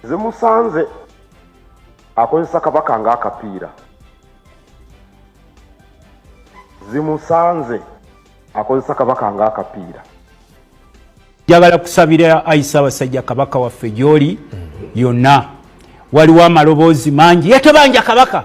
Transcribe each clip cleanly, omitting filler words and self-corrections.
Zimusanze akozesa Kabaka ng'akapiira. Zimusanze akozesa Kabaka ng'akapiira. Njagala kusabira ayi Ssaabasajja Kabaka waffe gy'oli yonna. Waliwo amaloboozi mangi, yatobanja Kabaka,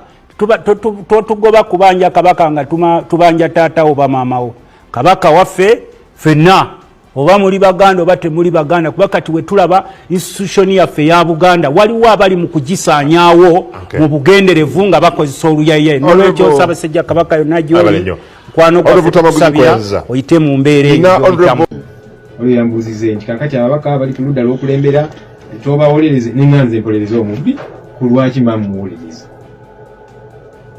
totugoba kubanja Kabaka nga tubanja taatawo oba maamawo. Kabaka waffe ffenna, oba muli Baganda oba temuli Baganda, kuba kati wetulaba institution yaffe eya Buganda, waliwo abali mu kugisaanyaawo mu bugenderevu nga bakozesa oluyaye. Nolwekyo Ssaabasajja Kabaka yonna gyoli, mukwano gwaffe, tukusabira oyite mu mbeera eyo gy'oyitamu. Oyo yambuuzize nti kakati ababaka bali ku ludda lw'okulembera tobawolereze, neŋŋanze mpolereze omubbi ku lwaki mba muwolereza?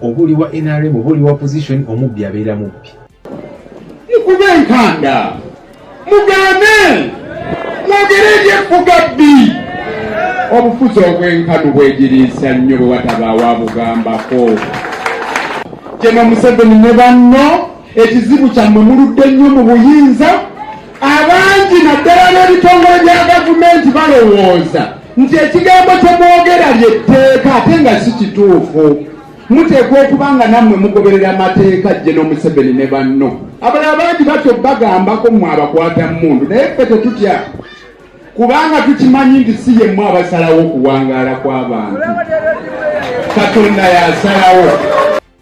Oba oli wa NRM oba oli wa opposition, omubbi abeera mubbi. Mukube enkanda, mugaane, mwogere ebyekkuga bbi. Obufuzi obwenkanu bwegiriisa nnyo bwe watabaawo abugambako. Geno Museveni ne banno, ekizibu kyammwe muludde nnyo mu buyinza. Abangi naddala b'ebitongole bya gavumenti balowooza nti ekigambo kye mwogera lyetteeka, ate nga si kituufu. Muteekwa okuba nga nammwe mugoberera amateeka. Geno Museveni ne banno abalala bangi batyo bagambako mmwe abakwata mmundu, naye ffe tetutya kubanga tukimanyi nti si yemmwe abasalawo okuwangaala kw'abantu, Katonda yasalawo.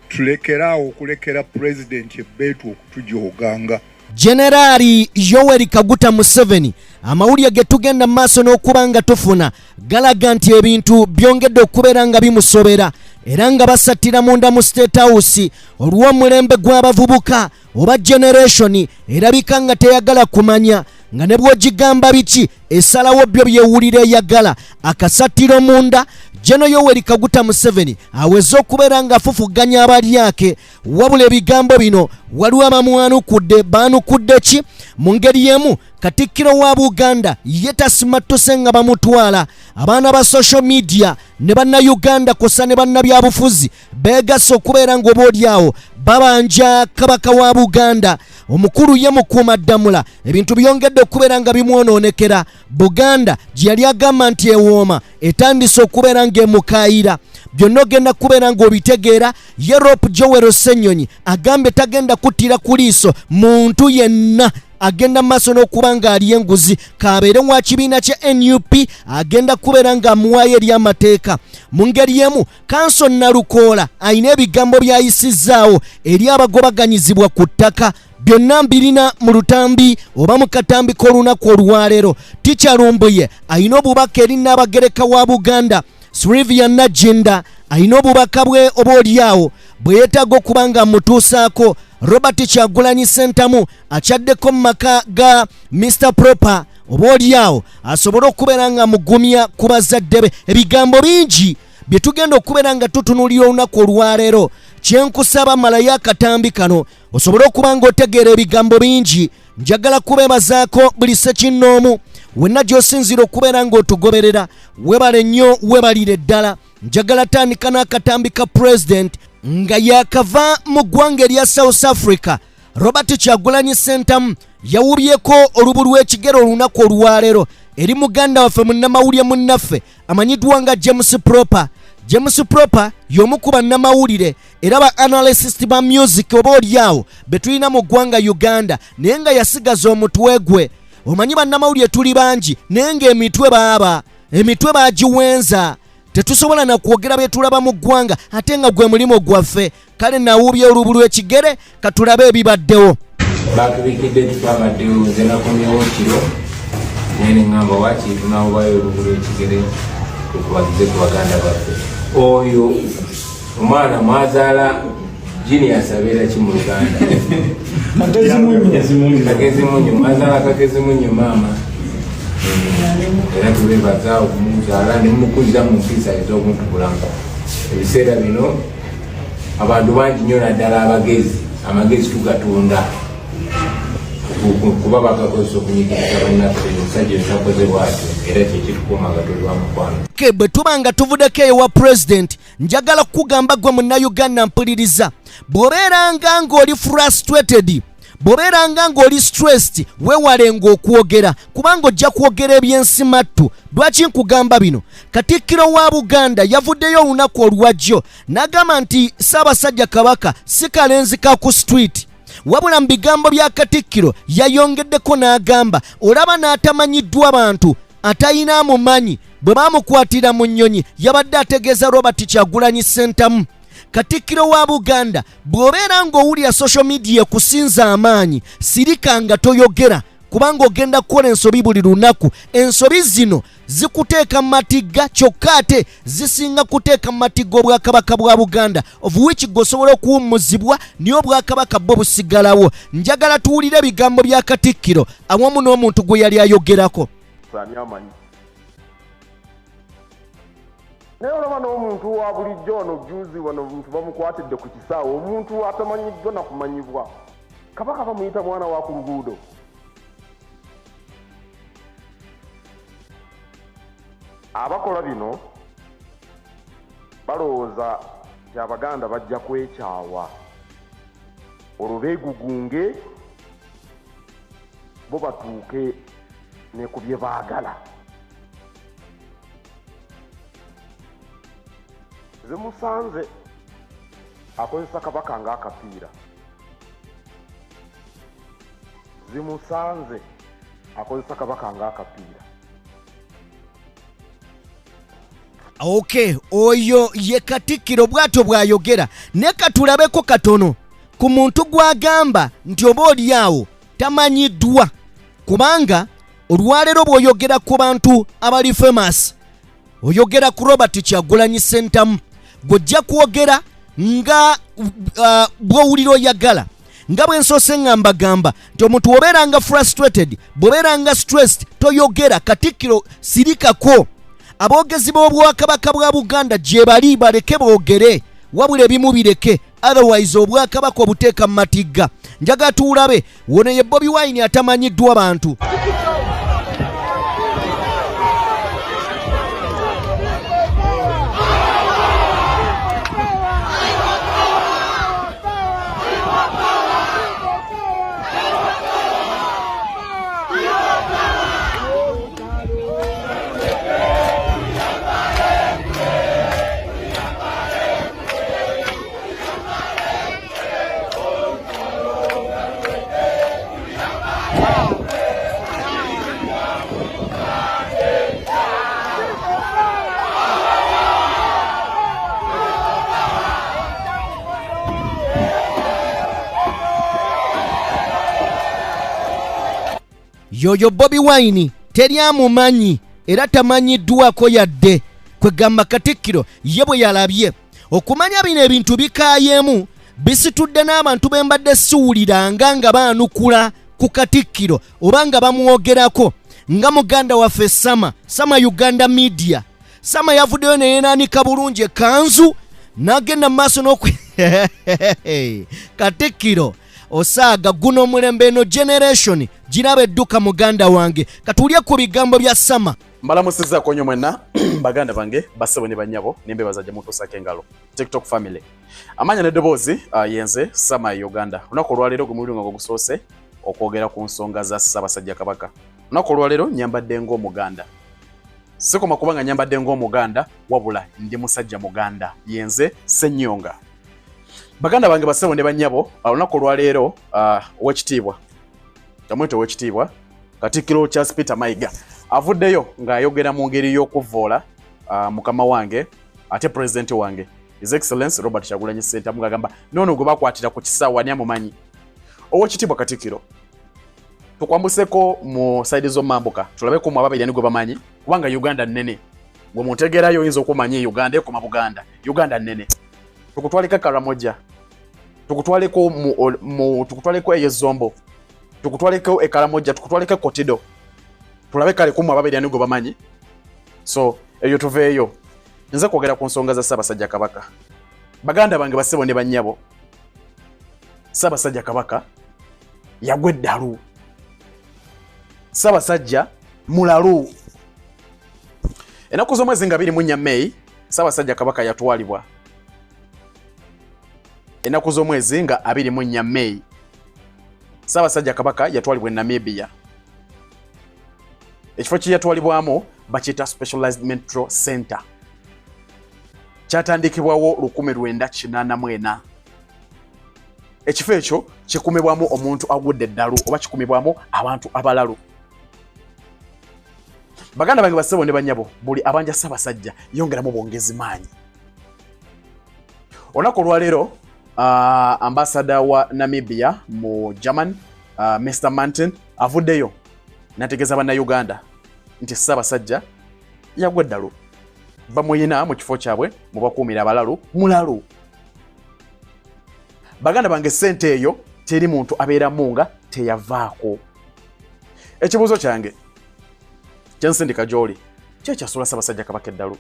Tulekeraawo okulekera pulezidenti ebbeetu okutujooganga. Generaali Yoweri Kaguta Museveni, amawulire ge tugenda mu maaso n'okuba nga tufuna galaga nti ebintu byongedde okubeera nga bimusobera era nga basattira munda mu State House olw'omulembe gw'abavubuka oba generation erabika nga teyagala kumanya, nga ne bw'ogigamba biki esalawo byo byewulira eyagala. Akasattiro munda, Geno Yoweri Kaguta Museveni aweze okubeera ng'afufuganya abalyake. Wabula ebigambo bino waliwo abamwanukudde. Baanukudde ki? Mu ngeri y'emu, Katikkiro wa Buganda ye tasimattuse nga bamutwala. Abaana ba social media ne Bannayuganda kosa ne bannabyabufuzi beegasse okubeera ng'oba oliawo babanja Kabaka wa Buganda. Omukulu ye Mukuuma Ddamula ebintu byongedde okubeera nga bimwonoonekera. Buganda gye yali agamba nti ewooma etandise okubeera ng'emukaayira. Byonna ogenda kubeera ng'obitegeera. Ye Rop Joel Ssenyonyi agambye tagenda kuttira ku liiso muntu yenna agenda maaso n'okuba ng'ali enguzi, k'abeere wa kibiina kya NUP, agenda kubeera ng'amuwaayo eri amateeka. Mu ngeri y'emu, Kanso Nalukoola alina ebigambo by'ayisizzaawo eri abagobaganyizibwa ku ttaka. Byonna mbirina mu lutambi oba mu katambi k'olunaku olwaleero. Tica Lumbuye alina obubaka eri Nnaabagereka wa Buganda. Sylvia Nagginda alina obubaka bwe oba oliawo bwe yeetaaga okuba nga amutuusaako. Robert Kyagulanyi Ssentamu akyaddeko mu maka ga Mr Proper, oba oliawo asobole okubeera nga mugumya ku bazadde be. Ebigambo bingi bye tugenda okubeera nga tutunuulira olunaku olwaleero. Kyenkusaba, malayo akatambi kano osobole okuba nga otegeera ebigambo bingi. Njagala kubeebazaako buli ssekinnoomu wenna gy'osinziira okubeera ng'otugoberera. Webale nnyo, webalire ddala. Njagala tandika n'akatambi ka President nga yakava mu ggwanga erya South Africa. Robert Kyagulanyi Ssentamu yawubyeko olubu lw'ekigere olunaku olwaleero eri muganda waffe, munnamawulire munnaffe amanyiddwa nga James Proper. James Proper y'omu ku bannamawulire era ba analyst ba music oba oliawo be tulina mu ggwanga Uganda, naye nga yasigaza omutwe gwe. Omanyi bannamawulire tuli bangi, naye ng'emitwe baaba emitwe bagiwenza, tetusobola na kwogera bye tulaba mu ggwanga, ate nga gwe mulimu gwaffe. Kale nawuubya olubu lw'ekigere, katulabe ebibaddewo. Batubikidde, twabaddewo. Nze nakomyewo kiro, naye neŋŋamba waki tunawubayo olubu lw'ekigere tukubagize ku baganda baffe. Oyo omwana mwazaala Genius abeera ki mu Luganda? Kagezi munyo. Mwazaala kagezi munyo maama, era tubebaza okumuzaala nemukuza mu mpisa ez'obuntu bulamu. Ebiseera bino abantu bangi nnyo, naddala abagezi, amagezi tugatunda kuba bagakozesa okunyigiriza bannaffe. Omusajja oyo takoze bwatyo, era kyekitukuuma nga tuli wa mukwano. Ke bwe tuba nga tuvuddeko ewa President, njagala kukugamba gwe Munnayuganda mpuliriza, bw'obeeranga ng'oli frustrated, Bw'obeeranga ng'oli stressed, weewalenga okwogera kubanga ojja kwogera ebyensimattu. Lwaki nkugamba bino? Katikkiro wa Buganda yavuddeyo olunaku olwajjo n'agamba nti Ssaabasajja Kabaka si kalenzi ka ku street. Wabula mu bigambo bya Katikkiro yayongeddeko n'agamba, olaba n'atamanyiddwa bantu, atayina amumanyi, bwe bamukwatira mu nnyonyi yabadde ategeeza Robert Kyagulanyi Ssentamu. Katikkiro wa Buganda, bw'obeera ng'owulira social media ekusinza amaanyi, sirika nga toyogera, kubanga ogenda kukola ensobi buli lunaku. Ensobi zino zikuteeka mu matigga, kyokka ate zisinga kuteeka mu matigga obwakabaka bwa Buganda, of which gwe osobola okuwummuzibwa naye obwakabaka bwo busigalawo. Njagala tuwulire ebigambo bya Katikkiro awamu n'omuntu gwe yali ayogerako. Ani amanyi? Naye olaba n'omuntu wa bulijjo wano juzi wano omuntu bamukwatidde ku kisaawe, omuntu atamanyiddwa na kumanyibwa. Kabaka bamuyita mwana wa ku luguudo. Abakola bino balowooza nti Abaganda bajja kwekyawa olwo beegugunge bo batuuke ne ku bye baagala. Zimusanze akozesa Kabaka ng'akapiira. Zimusanze akozesa Kabaka ng'akapiira. Ok, oyo ye Katikkiro bw'atyo bw'ayogera. Naye katulabeko katono ku muntu gw'agamba nti oba oli awo tamanyiddwa, kubanga olwaleero bw'oyogera ku bantu abali famous oyogera ku Robert Kyagulanyi Ssentamu, gw'ojja kwogera nga bw'owulira oyagala. Nga bwe nsoose nga mbagamba nti omuntu bw'obeeranga frustrated, bw'obeeranga stressed, toyogera. Katikkiro sirikako. Aboogezi b'obwakabaka bwa Buganda gye bali, baleke boogere, wabula ebimu bireke, otherwise obwakabaka obuteeka mu matigga. Njagala tuwulabe wono ye Bobi Wine atamanyiddwa bantu. Yoyo Bobi Wine teri amumanyi era tamanyiddwako yadde. Kwegamba Katikkiro ye bwe yalabye okumanya bino ebintu bikaayeemu, bisitudde n'abantu be mbadde siwuliranga nga baanukula ku Katikkiro oba nga bamwogerako, nga muganda waffe Sama, Sama Uganda Media. Sama yavuddeyo ne yeenaanika bulungi ekkanzu n'agenda mu maaso n'oku Katikkiro osaaga guno omulembe, eno generation giraba edduka. Muganda wange, katuulye ku bigambo bya Sama. Mbalamusizzaako nnyo mwenna baganda bange, bassebo ne bannyabo, nembebaza gye mutuusako engalo, TikTok family. Amanya n'eddoboozi yenze Sama Uganda. Olunaku olwaleero gwe mulundi nga gusoose okwogera ku nsonga za Ssaabasajja Kabaka. Olunaku olwaleero nyambadde ng'Omuganda. Sikoma kubanga nyambadde ng'Omuganda, wabula ndi musajja Muganda, yenze Ssennyonga. Baganda bange, bassebo ne bannyabo, olunaku olwaleero owekitiibwa, tamwete owekitiibwa Katikkiro Charles Peter Mayiga avuddeyo ng'ayogera mu ngeri y'okuvvoola mukama wange ate pulezidenti wange, His Excellence Robert Kyagulanyi Ssentamu, ng'agamba noono gwe bakwatira ku kisaawe ani amumanyi. Owekitiibwa Katikkiro, tukwambuseko mu saidi z'omambuka tulabeko mu ababiri ani gwe bamanyi, kubanga Uganda nnene. Gwe muntegeerayo oyinza okumanya Uganda ekoma Buganda, Uganda nnene. Tukutwaleko Karamoja, tukutwaleko mu tukutwaleko eyo Zombo, tukutwaleko e Karamoja, tukutwaleko Kotido, tulabe kale kumu ababiri ani gwe bamanyi. So eyo tuveeyo, nze kwogera ku nsonga za Ssaabasajja Kabaka. Baganda bange, bassebo ne bannyabo, Ssaabasajja Kabaka yagwa eddalu, Ssaabasajja mulalu. Ennaku z'omwezi nga 24 May, Ssaabasajja Kabaka yatwalibwa. Ennaku z'omwezi nga 24 May. Ssaabasajja Kabaka yatwalibwa e Namibia. Ekifo kye yatwalibwamu bakiyita Specialized Mental Center. Kyatandikibwawo 1984. Ekifo ekyo kikumibwamu omuntu agudde eddalu oba kikumibwamu abantu abalalu. Baganda bange bassebo ne bannyabo, buli abanja Ssaabasajja yongeramu bwongezi maanyi. Olunaku olwaleero ambasada wa Namibia mu German, Mr Martin, avuddeyo n'ategeeza Bannayuganda nti Ssaabasajja yagwa eddalu, bamuyina mu kifo kyabwe mubakuumira abalalu mulalu. Baganda bange, ssente eyo teri muntu abeeramu nga teyavaako. Ekibuuzo kyange kyensindika gy'oli, kyekyasula Ssaabasajja Kabaka eddalu?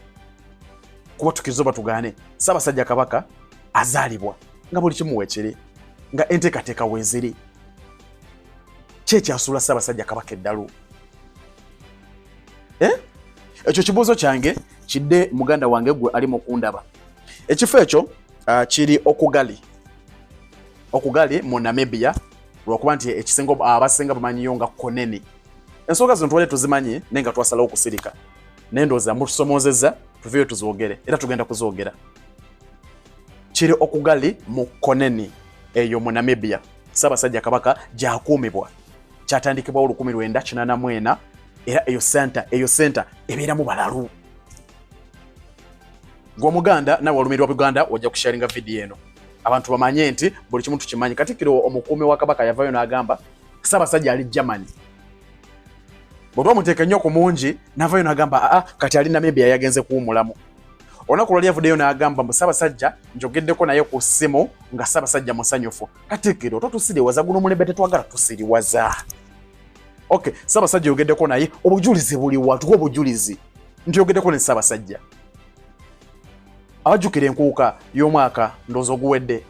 Kuba tukiriza oba tugaane, Ssaabasajja Kabaka azaalibwa nga buli kimu weekiri, nga enteekateeka weeziri. Kyekyasula Ssaabasajja Kabaka eddalu? Ekyo kibuuzo kyange kidde muganda wange gwe ali mukundaba. Ekifo ekyo kiri Okugali, Okugali mu Namibia, lwakuba nti ekisinga abasinga bamanyiyo nga Koneni. Ensonga zino tubadde tuzimanyi naye nga twasalawo okusirika, naye ndowooza mutusomoozezza tuveeyo tuzoogere, era tugenda kuzoogera. Kiri Okugali mu Koneni eyo mu Namibia, Ssaabasajja Kabaka gyakuumibwa. Kyatandikibwawo 1984, era eyo center, eyo center ebeeramu balalu. Gwe Omuganda nawe walumirwa Buganda, ojja kusharinga vidiyo eno abantu bamanye nti buli kimu tukimanyi. Katikkiro omukuumi wa Kabaka yavayo n'agamba Ssaabasajja ali Germany. Bwe twamuteeka ennyo ku mungi, n'avayo n'agamba aa, kati ali Namibia, yagenze kuwumulamu. Olunaku lwali avuddeyo n'agamba mbu Ssaabasajja njogeddeko naye ku ssimu nga Ssaabasajja musanyufu. Katikkiro, totusiriwaza, guno omulembe tetwagala tusiriwaza. Okay, Ssaabasajja yogeddeko naye, obujulizi buliwa? Tuwa obujulizi nti yogeddeko ne Ssaabasajja. Abajjukira enkuuka y'omwaka ndowooza oguwedde,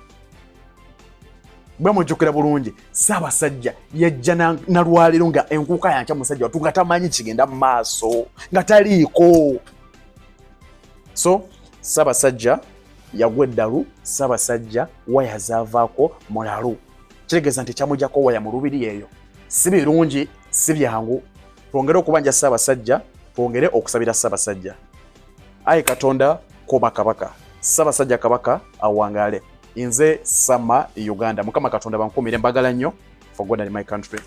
bwe mujjukira bulungi, Ssaabasajja yajja nalwaliro nga enkuuka yankya, musajja watu nga tamanyi kigenda mu maaso, nga taliiko. So Ssaabasajja yagwa eddalu, Ssaabasajja waya zaavaako mulalu, kitegeeza nti kyamujjako waya mu lubiri eyo. Si birungi, si byangu. Twongere okubanja Ssaabasajja, twongere okusabira Ssaabasajja. Ayi Katonda, kuuma Kabaka Ssaabasajja Kabaka, awangaale. Nze Sama Uganda, Mukama Katonda bankuumire, mbagala nnyo. For God and my country.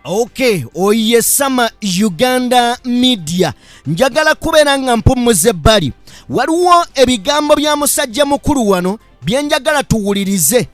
Ok, oyo Sama Uganda Media. Njagala kubeera nga mpummuza ebbali, waliwo ebigambo bya musajja mukulu wano bye njagala tuwulirize.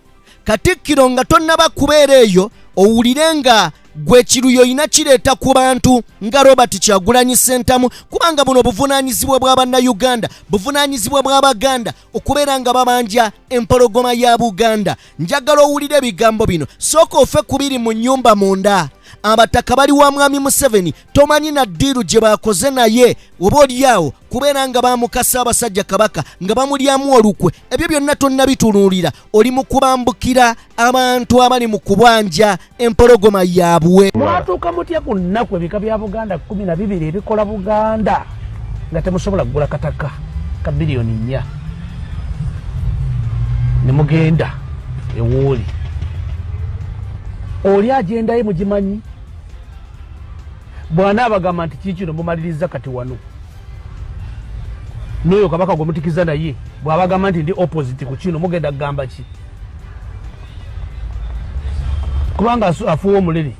Katikkiro, nga tonnaba kubeera eyo, owulire nga gwe kiruyo olina kireeta ku bantu nga Robert Kyagulanyi Ssentamu, kubanga buno buvunaanyizibwa bwa Bannayuganda, buvunaanyizibwa bw'Abaganda okubeera nga babanja empologoma ya Buganda. Njagala owulire ebigambo bino. Sooka ofe kubiri mu nnyumba munda, abataka bali wa Mwami Museveni, tomanyi na ddiiru gye bakoze naye, oba oliawo kubeera nga bamukasa abasajja Kabaka nga bamulyamu olukwe. Ebyo byonna tonnabitunuulira, oli mu kubambukira abantu abali mu kubanja empologoma yaabwe. Mwatuuka mutya ku nnaku ebika bya Buganda 12 ebikola Buganda nga temusobola kugula kataka ka biliyoni 4 ne mugenda ewooli oli agenda ye mugimanyi? Bw'anaabagamba nti kiikino mumaliriza kati wano n'oyo kabaka gwe mutikiza naye bw'abagamba nti ndi opposite ku kino, mugenda kugamba ki? Kubanga afuuwa omulere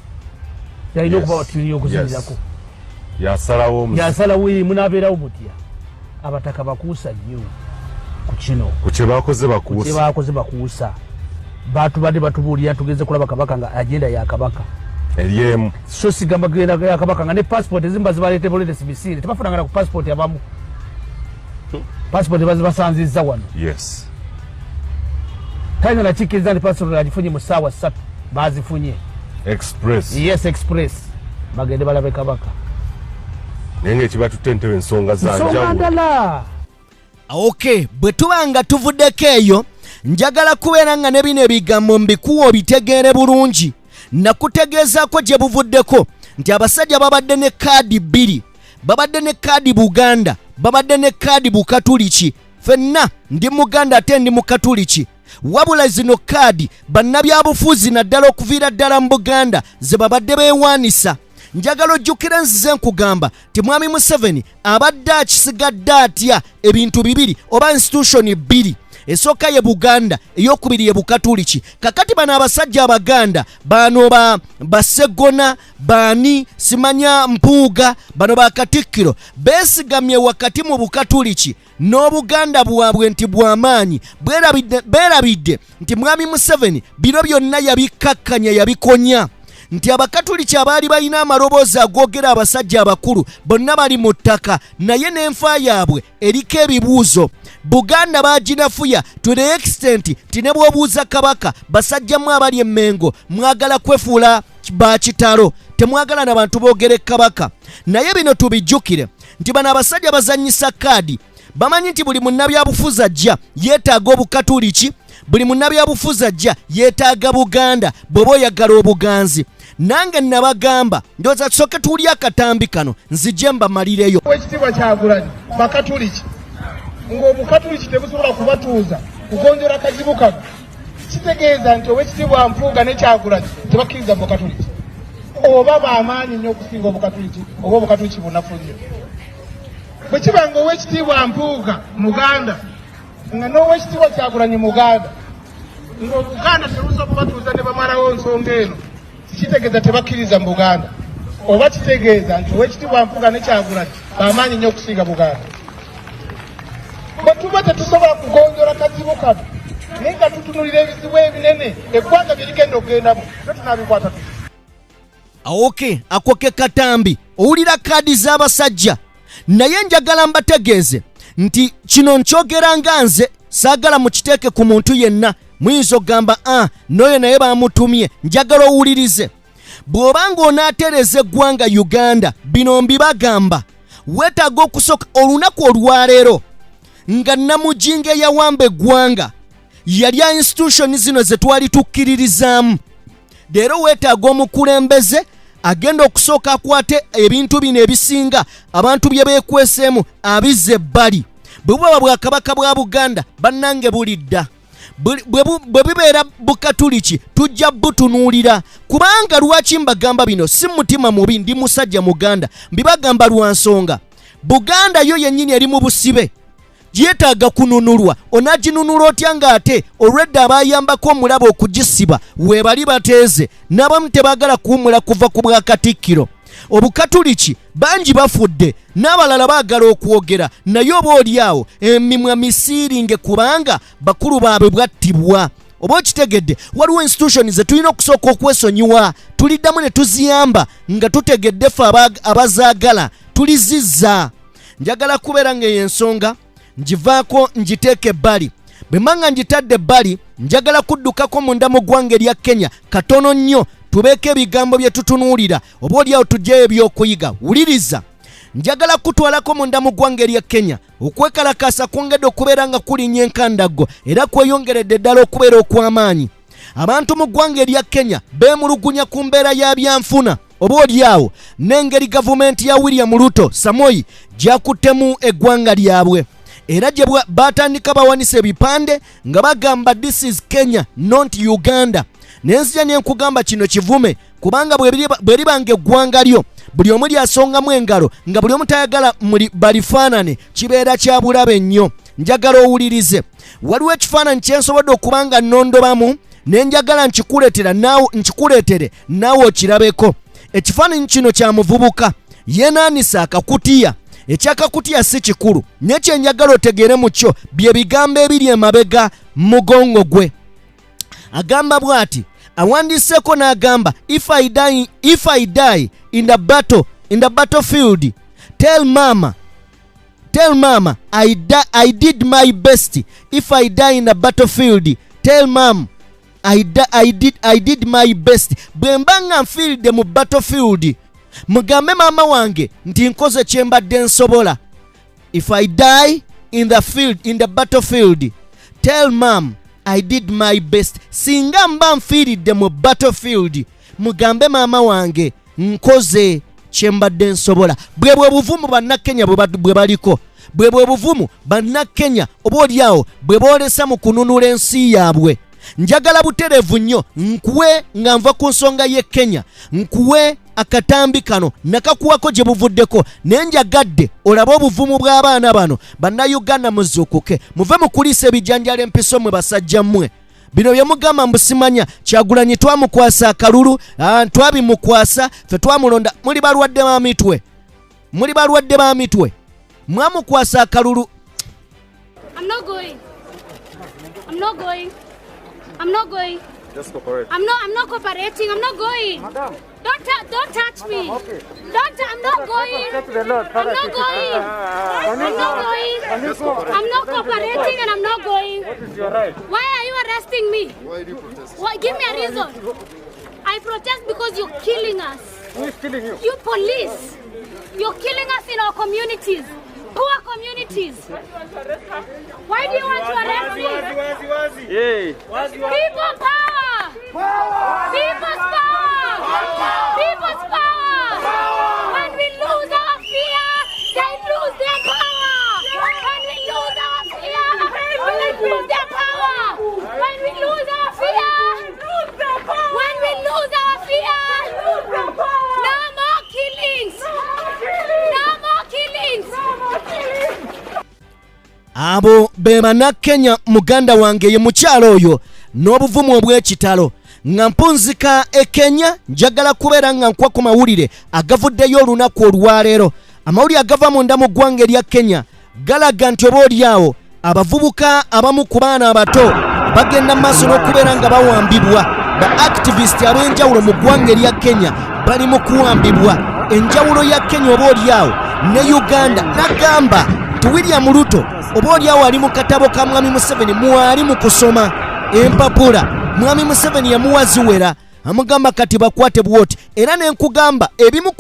yalina okuba watiri okuzinirako. Yasalawo. Yasalawo, munaabeerawo mutya? Abataka bakuusa nnyo ku kino. Ku kye bakoze bakuusa. Kye bakoze bakuusa. Batubadde batubuulira tugeze kulaba kabaka nga agenda ya kabaka eryemu. So sigamba genda ya kabaka nga ne passport ezimu bazibaleete buleetesi bisiire, tebafunanga na ku passport. Abamu passport bazibasanzizza wano. Tayinza nakikkiriza nti passport agifunye mu ssaawa 3, bazifunye express. Yes, express, bagende balabe kabaka. Naye nga ekibatutte entebe ensonga za nsonga njawulo. Ndala. Ok, bwe tuba nga tuvuddeko eyo, njagala kubeera nga ne bino ebigambo mbikuwa obitegeere bulungi. Nakutegeezaako gye buvuddeko nti abasajja babadde ne kaadi bbiri, babadde ne kaadi Buganda, babadde ne kaadi Bukatuliki. Ffenna ndi Muganda ate ndi Mukatuliki. Wabula zino kaadi bannabyabufuzi naddala okuviira ddala mu Buganda ze babadde beewaanisa. Njagala ojjukire nzize nkugamba nti Mwami Museveni abadde akisigadde atya ebintu bibiri oba institution bbiri. Esooka ye Buganda, eyokubiri ye Bukatuliki. Kakati bano abasajja Abaganda bano ba Bassegona, baani simanya Mpuuga, bano ba Katikkiro beesigamye wakati mu Bukatuliki n'Obuganda bwabwe nti bw'amaanyi. Beerabidde nti Mwami Museveni bino byonna yabikkakkanya, yabikonya nti Abakatuliki abaali balina amaloboozi agoogera abasajja abakulu bonna bali mu ttaka, naye n'enfa yaabwe eriko ebibuuzo. Buganda baaginafuya to the extent nti ne bw'obuuza Kabaka, basajjamu abali Emmengo mwagala kwefuula bakitalo, temwagala na bantu boogere Kabaka. Naye bino tubijjukire nti bano abasajja bazannyisa kaadi. Bamanyi nti buli munnabyabufuzi ajja yeetaaga Obukatuliki, buli munnabyabufuzi ajja yeetaaga Buganda. Bw'oba oyagala obuganzi, nange nabagamba, ndowooza tusooke tuwulye akatambi kano, nzije mbamalireyo. Wekitiibwa Kyagulanyi Bakatuliki, ng'Obukatuliki tebusobola kubatuuza kugonjola kazibu kano, kitegeeza nti Owekitiibwa Mpuuga ne Kyagulanyi tebakkiriza mu Bukatuliki, oba bamaanyi nnyo okusinga Obukatuliki, oba Obukatuliki bunafu nnyo. Bwe kiba nga Owekitiibwa Mpuuga Muganda, nga n'Owekitiibwa Kyagulanyi Muganda, ng'Obuganda tebusobola kubatuuza ne bamalawo nsonga eno, kitegeeza tebakkiriza mu Buganda, oba kitegeeza nti Owekitiibwa Mpuuga ne Kyagulanyi bamaanyi nnyo okusinga Buganda. Bwe tuba tetusobola kugonjola kazibu kano, naye nga tutunulira ebizibu ebinene eggwanga bye ligenda okugendamu, to tunabikwata tuti? Awoke ako ke katambi, owulira kaadi z'abasajja. Naye njagala mbategeeze nti kino nkyogera nga nze, saagala mukiteeke ku muntu yenna. Muyinza okugamba a n'oyo naye bamutumye. Njagala owulirize, bw'oba ng'onaatereeza eggwanga Uganda, bino mbibagamba, weetaaga okusooka olunaku olwaleero nga Namujinga eyawamba eggwanga yalya institution zino ze twali tukkiririzaamu. Leero weetaaga omukulembeze agenda okusooka akwate ebintu bino ebisinga abantu bye beekweseemu abizza ebbali. Bwe buba Bwakabaka bwa Buganda, bannange, bulidda. Bwe bibeera Bukatuliki, tujja butunuulira. Kubanga lwaki mbagamba bino? Si mutima mubi, ndi musajja Muganda, mbibagamba lwa nsonga. Buganda yo yennyini eri mu busibe, yeetaaga kununulwa. Onaginunula otya ng'ate olwedda abayambako omulaba okugisiba weebali bateeze, n'abamu tebaagala kuwummula kuva ku Bwakatikkiro? Obukatuliki bangi bafudde, n'abalala baagala okwogera, naye oba oli awo emimwa misiiringe kubanga bakulu baabwe bwattibwa. Oba okitegedde, waliwo institution ze tulina okusooka okwesonyiwa, tuliddamu ne tuziyamba nga tutegedde ffe abazaagala tulizizza. Njagala kubeera ng'eyo ensonga ngivaako, ngiteeka ebbali. Bwe mba nga ngitadde ebbali, njagala kuddukako munda mu ggwanga erya Kenya katono nnyo, tubeeko ebigambo bye tutunuulira, oba oliawo tugyeyo ebyokuyiga. Wuliriza, njagala kutwalako munda mu ggwanga erya Kenya. Okwekalakaasa kwongedde okubeera nga kulinnya enkandaggo era kweyongeredde ddala okubeera okw'amaanyi. Abantu mu ggwanga erya Kenya beemulugunya ku mbeera ya byanfuna, oba oliawo n'engeri gavumenti ya William Ruto Samoei gyakuttemu eggwanga lyabwe. Era gye batandika bawanisa ebipande nga bagamba, "This is Kenya, not Uganda." Nenzija nenkugamba kino kivume, kubanga bwe libanga eggwanga lyo buli omu lyasongamu engalo, nga buli omu tayagala balifaanane, kibeera kya bulabe nnyo. Njagala owulirize, waliwo ekifaananyi kyensobodde okuba nga nnondobamu, ne njagala nkikuleetera naawe, nkikuleetere naawe okirabeko. Ekifaananyi kino kya muvubuka yeenaanisa akakutiya. Ekyakakutiya si kikulu, naye kyenjagala otegeere mu kyo bye bigambo ebiri emabega mugongo gwe. Agamba bw'ati, awandiiseeko n'agamba, If I die in the battlefield, tell mama, tell mama I did my best. If I die in the battlefield, tell mom I did my best." Bwe mba nga nfiiridde mu battlefield, mugambe maama wange nti nkoze kye mbadde nsobola. "If I die in the battlefield, tell mom I did my best." Singa mba nfiiridde mu battlefield, mugambe maama wange nkoze kye mbadde nsobola. Bwe bwe buvumu Bannakenya bwe baliko. Bwe bwe buvumu Bannakenya oba oliawo bwe boolesa mu kununula ensi yaabwe. Njagala butereevu nnyo nkuwe nga nva ku nsonga y'e Kenya, nkuwe akatambi kano nakakuwako gye buvuddeko, naye njagadde olabe obuvumu bw'abaana bano. Bannayuganda muzuukuke, muve mu kuliisa ebijanjalo empiso mwe basajja mmwe. Bino bye mugamba mbu simanya Kyagulanyi twamukwasa akalulu, twabimukwasa ffe twamulonda, muli balwadde ba mitwe, muli balwadde ba mitwe, mwamukwasa akalulu. I'm not going. I'm not going. I'm not going. Just cooperate. I'm not cooperating. I'm not going. Madam. Don't touch me. Okay. Don't, I'm not going. Say to the Lord, I'm not going. I'm not going. I'm not cooperating and I'm not going. What is your right? Why are you arresting me? Why do you protest? Why, give me a reason. I protest because you're killing us. Who is killing you? You police. You're killing us in our communities. Poor communities. Why do you want to arrest me? Hey. People power! People's power! People's power! When we lose our fear, they lose their power! When we lose our fear, they lose their power! When we lose our fear, when we lose our fear, no more killings! No more killings! Abo be Bannakenya. Muganda wange, ye mukyalo oyo n'obuvumu obw'ekitalo. Nga mpunzika e Kenya, njagala kubeera nga nkuwa ku mawulire agavuddeyo olunaku olwaleero. Amawulire agava munda mu ggwanga erya Kenya galaga nti oba oliawo abavubuka abamu ku baana abato bagenda mu maaso n'okubeera nga bawambibwa. Ba activist ab'enjawulo mu ggwanga erya Kenya bali mu kuwambibwa. Enjawulo ya Kenya oba oliawo ne Uganda, nagamba nti William Ruto oba oliawo ali mu katabo ka Mwami Museveni, mwali mu kusoma empapula Mwami Museveni yamuwa ziwera, amugamba kati bakwate bwoti. Era nenkugamba ebimu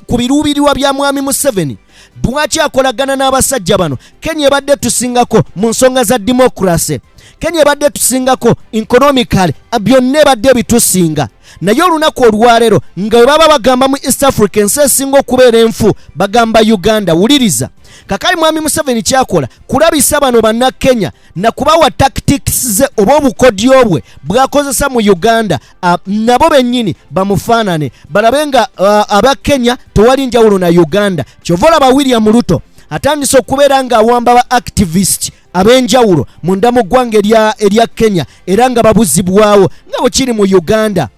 ku biruubirirwa bya Mwami Museveni lwaki akolagana n'abasajja bano. Kenya ebadde tusingako mu nsonga za democracy, Kenya ebadde tusingako economically, byonna ebadde bitusinga, naye olunaku olwaleero nga bwe baba bagamba mu East Africa ensi esinga okubeera enfu bagamba Uganda. Wuliriza kakali, Mwami Museveni kyakola kulabisa bano Bannakenya nakubawa tactics ze oba obukodyo bwe bwakozesa mu Uganda, nabo bennyini bamufaanane, balabe nga aba Kenya tewali njawulo na Uganda. Kyova olaba William Ruto atandise okubeera ng'awamba ba activist ab'enjawulo munda mu ggwanga erya Kenya, era nga babuzibwawo nga bwe kiri mu Uganda.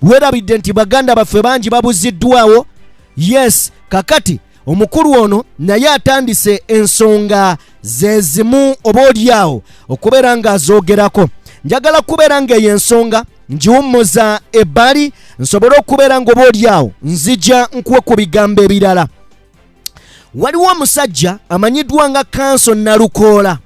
Weerabidde nti baganda baffe bangi babuziddwawo? Yes, kakati omukulu ono naye atandise ensonga ze zimu oba oliawo okubeera ng'azoogerako. Njagala kubeera ng'eyo ensonga ngiwummuza ebbali, nsobole okubeera ng'oba oliawo nzija nkuwe ku bigambo ebirala. Waliwo omusajja amanyiddwa nga Kanso Nalukoola.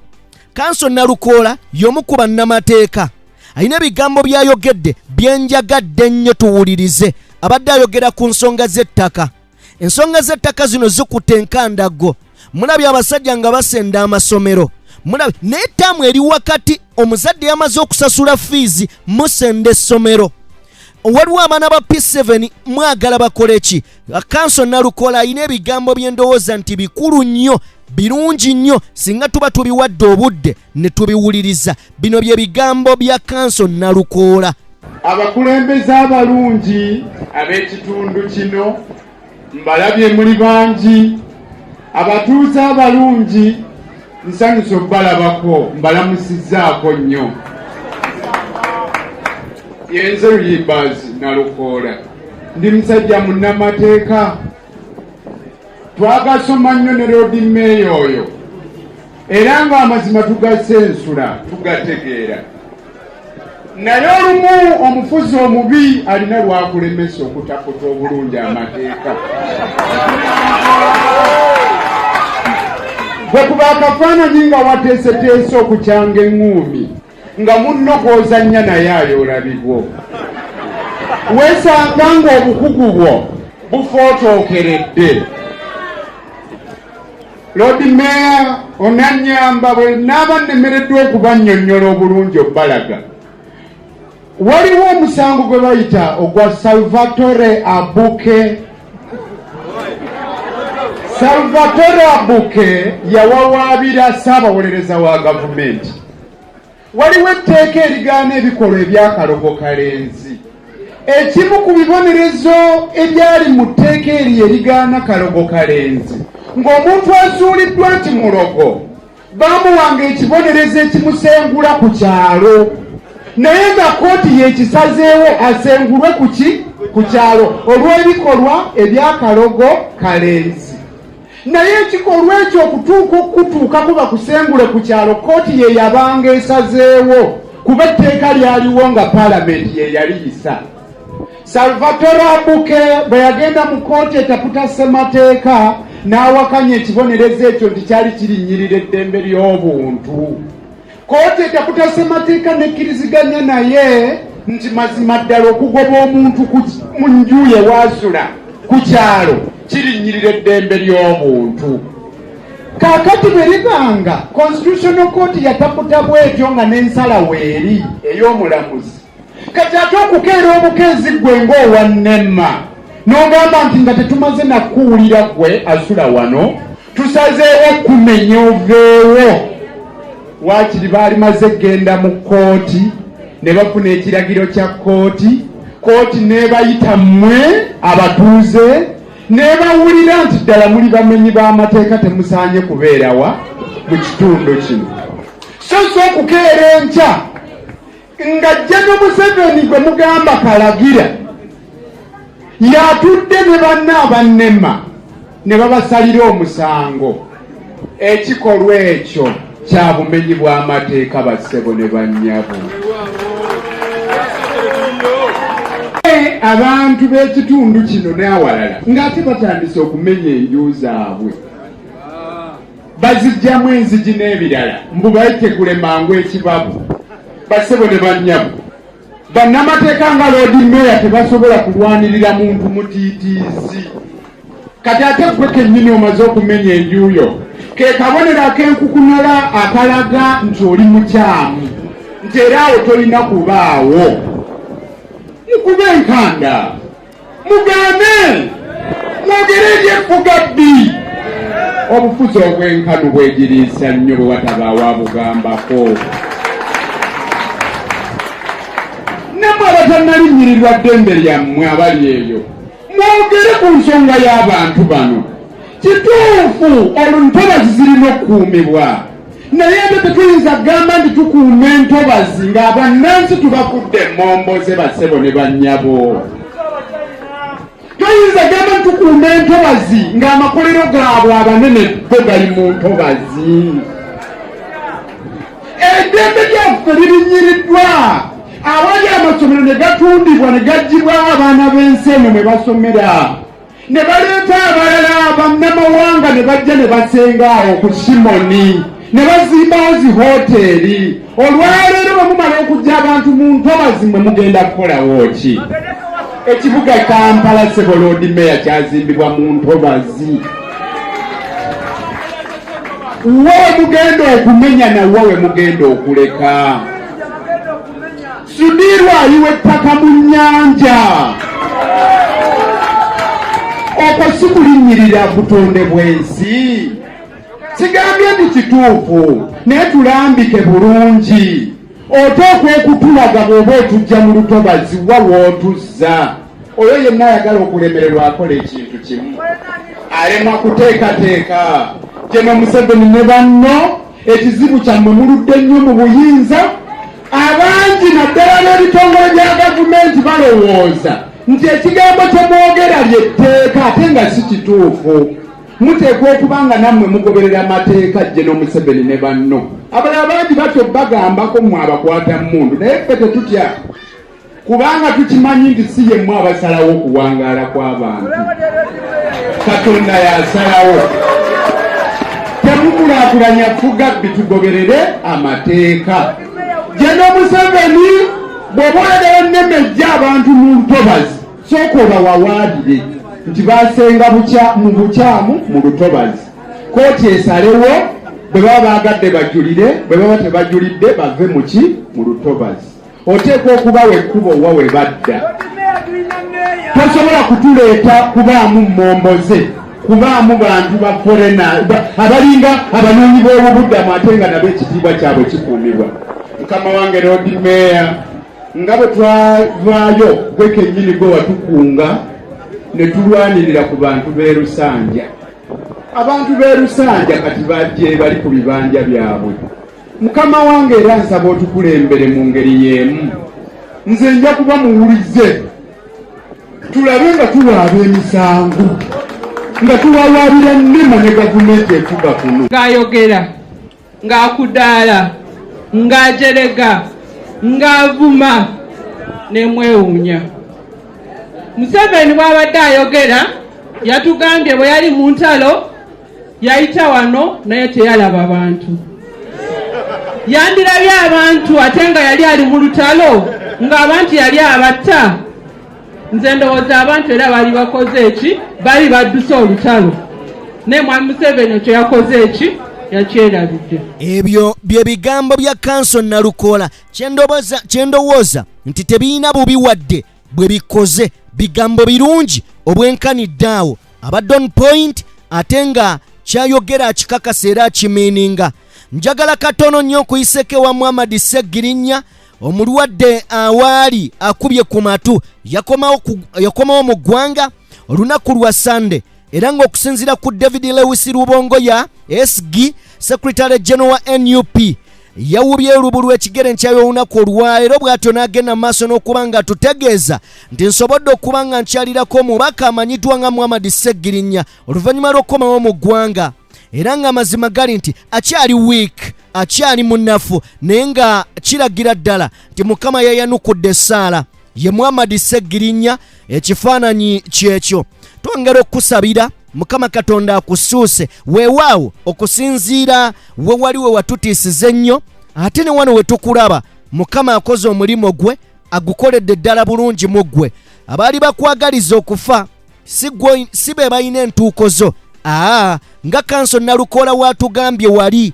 Kanso Nalukoola y'omu ku bannamateeka, alina ebigambo by'ayogedde byenjagadde ennyo tuwulirize. Abadde ayogera ku nsonga z'ettaka. Ensonga z'ettaka zino zikutte enkandaggo. Mulabye abasajja nga basenda amasomero, mulabye, naye ttaamu eri wakati omuzadde yamaze okusasula fiizi, musenda essomero. Waliwo abaana ba P7, mwagala bakole ki? Kanso Nalukola alina ebigambo by'endowooza nti bikulu nnyo, birungi nnyo, singa tuba tubiwadde obudde ne tubiwuliriza. Bino bye bigambo bya Kanso Nalukoola. Abakulembeze abalungi ab'ekitundu kino mbalabye, muli bangi. Abatuuze abalungi, nsanyusa okubalabako, mbalamusizzaako nnyo. Yenze Luyimbazi Nalukoola, ndi musajja munnamateeka, twagasoma nnyo ne Lord Mayor oyo, era ng'amazima tugasensula, tugategeera, naye olumu omufuzi omubi alina lwakulemesa okutaputa obulungi amateeka. Bwe kuba akafaananyi nga wateeseteese okukyanga eŋŋuumi nga munno kw'ozannya naye ayoola bigwo, weesanga ng'obukugu bwo bufootookeredde. Lord Mayor onannyamba bwe naaba nnemereddwa okubannyonnyola obulungi obbalaga. Waliwo omusango gwe bayita ogwa Salvatore Abuke. Salvatore Abuke yawawaabira Ssaabawolereza wa gavumenti. Waliwo etteeka erigaana ebikolwa eby'akalogo kalenzi. Ekimu ku bibonerezo ebyali mu tteeka eryo erigaana kalogo kalenzi ng'omuntu azuuliddwa nti mulogo baamuwanga ekibonerezo ekimusengula ku kyalo naye nga kkooti yekisazeewo asengulwe ku ki ku kyalo olw'ebikolwa eby'akalogo kalenzi. Naye ekikolwa ekyo okutuuka okukutuukako bakusengule ku kyalo kkooti ye yabanga esazeewo kuba etteeka lyaliwo nga palamenti ye yaliyisa. Salvatore Abuke bwe yagenda mu kkooti etaputa ssemateeka n'awakanya ekibonerezo ekyo nti kyali kirinnyirira eddembe ly'obuntu. Kkooti etaputa ssemateeka n'ekkiriziganya naye nti mazima ddala okugoba omuntu mu nju ye waasula ku kyalo kirinnyirira eddembe ly'obuntu. Kaakati bwe libanga Constitutional Court yataputa bw'etyo nga n'ensala weeri ey'omulamuzi, kati ate okukeera obukeezi ggwe ng'owa NEMA n'ogamba nti nga tetumaze na kukuwulira ggwe asula wano tusazeewo kumenya oveewo. Waakiri baalimaze kugenda mu kkooti ne bafuna ekiragiro kya kkooti, kkooti n'ebayita mmwe abatuuze n'ebawulira nti ddala muli bamenyi b'amateeka temusaanye kubeerawa mu kitundu kino. So si okukeera enkya nga General Museveni gwe mugamba kalagira yatudde ne banne abannema ne babasalira omusango. Ekikolwa ekyo kya bumenyi bw'amateeka bassebo ne bannyabo. Abantu b'ekitundu kino n'awalala ng'ate batandise okumenya enju zaabwe, bazijjamu enzigi n'ebirala mbu bategule mangu ekibabu. Bassebo ne bannyabo, bannamateeka nga Loodi Meeya tebasobola kulwanirira muntu mutiitiizi. Kati ate ggwe kennyini omaze okumenya enju yo, ke kabonero ak'enkukunala akalaga nti oli mukyamu, nti era awo tolina kubaawo. Mukube enkanda, mugaane, mwogere eby'effuga bbi. Obufuzi obw'enkanu bwegiriisa nnyo bwe watabaawo abugambako. Nammwe abatannalinnyirirwa ddembe lyammwe abali eyo, mwogere ku nsonga y'abantu bano. Kituufu oluntobazi zirina okukuumibwa, naye ebyo tetuyinza kugamba nti tukuuma entobazi ng'abannansi tubafudde emmomboze bassebo ne bannyabo. Toyinza gamba nti tukuuma entobazi ng'amakolero gaabwe abanene go gali mu ntobazi. Eddembe lyaffe lirinyiriddwa awali amasomero ne gatundibwa ne gaggyibwawo abaana b'ensi eno mwe basomera, ne baleeta abalala bannamawanga ne bajja ne basenga awo ku Simoni ne bazimbawo zi hoteeri. Olwaleero bwe mumala okuggya abantu mu ntobazi mwe mugenda kukolawo ki? Ekibuga Kampala ssebo Loodi Meeya kyazimbibwa mu ntobazi. Wa we mugenda okumenya na wa we mugenda okuleka. Sudiirwa ayiwa ettaka mu nnyanja. Okwo si kulinnyirira butonde bw'ensi. Sigambye nti kituufu, naye tulambike bulungi. Oteekwa okutulaga bw'oba otujja mu lutobazi wa w'otuzza. Oyo yenna ayagala okulemererwa akola ekintu kimu, alemwa kuteekateeka. General Museveni ne banno, ekizibu kyammwe muludde nnyo mu buyinza. Abangi naddala b'ebitongole bya gavumenti balowooza nti ekigambo kye mwogera ly'etteeka, ate nga si kituufu. Muteekwa okuba nga nammwe mugoberera amateeka. General Museveni ne banno abalala bangi batyo bagambako mmwe abakwata mmundu, naye ffe tetutya kubanga tukimanyi nti si yemmwe abasalawo okuwangaala kw'abantu, Katonda y'asalawo. Temukulaakulanya ffugabbi, tugoberere amateeka. General Museveni, bw'oba oyagala enneme ejja abantu mu ntobazi, sooka obawawaabire nti basenga mu bukyamu mu lutobazi. Kkooti esalewo, bwe baba baagadde bajulire, bwe baba tebajulidde bave mu lutobazi. Oteekwa okubawa ekkubo wa we badda. Tosobola kutuleeta kubaamu mmomboze. kubaamu bantu ba forena abalinga abanoonyi b'obubudamu ate nga nabo ekitiibwa kyabwe kikuumibwa. Mukama wange Lord Mayor, nga bwe twavaayo gwe kennyini gwe watukunga ne tulwanirira ku bantu b'e Lusanja. Abantu b'e Lusanja kati bajje bali ku bibanja byabwe. Mukama wange era nsaba otukulembere mu ngeri y'emu. Nze nja kuba muwulize tulabe nga tuwaaba emisango nga tuwawaabira NEMA ne gavumenti efuga kuno. Ng'ayogera, ng'akudaala, ng'ajerega, ng'avuma nemwewuunya. Museveni bw'abadde ayogera yatugambye bwe yali mu ntalo yayita wano naye teyalaba bantu. Yandirabye abantu ate nga yali ali mu lutalo ng'abantu yali abatta. Nze ndowooza abantu era bali bakoze eki, bali badduse olutalo, naye mwami Museveni ekyo yakoze eki, yakyerabidde. Ebyo bye bigambo bya Kanso Nalukoola kye ndowooza nti tebirina bubi wadde bwe bikoze, bigambo birungi obwenkanidde awo abadde on point ate nga kyayogera akikakasa era akimiininga. Njagala katono nnyo okuyiseko ewa Muhammad Ssegirinya omulwadde awaali akubye ku matu yakomawo mu ggwanga olunaku lwa Sande, era ng'okusinziira ku David Lewis Rubongoya SG Secretary General wa NUP yawubye olubu lw'ekigere enkya y'olunaku olwaleero, bw'atyo n'agenda mu maaso n'okuba nga atutegeeza nti nsobodde okuba nga nkyalirako omubaka amanyiddwa nga Muhammad Ssegirinya oluvannyuma lw'okukomawo mu ggwanga, era ng'amazima gali nti akyali weak, akyali munafu, naye nga kiragira ddala nti Mukama yayanukudde essaala ye Muhammad Ssegirinya. Ekifaananyi kyekyo. Twongera okukusabira Mukama Katonda akusuuse. Weewaawo okusinziira we wali we watutiisiza ennyo, ate ne wano we tukulaba Mukama akoze omulimu gwe, agukoledde ddala bulungi mu ggwe. Abaali bakwagaliza okufa si be balina entuuko zo. Nga Kanso Nalukoola watugambye wali,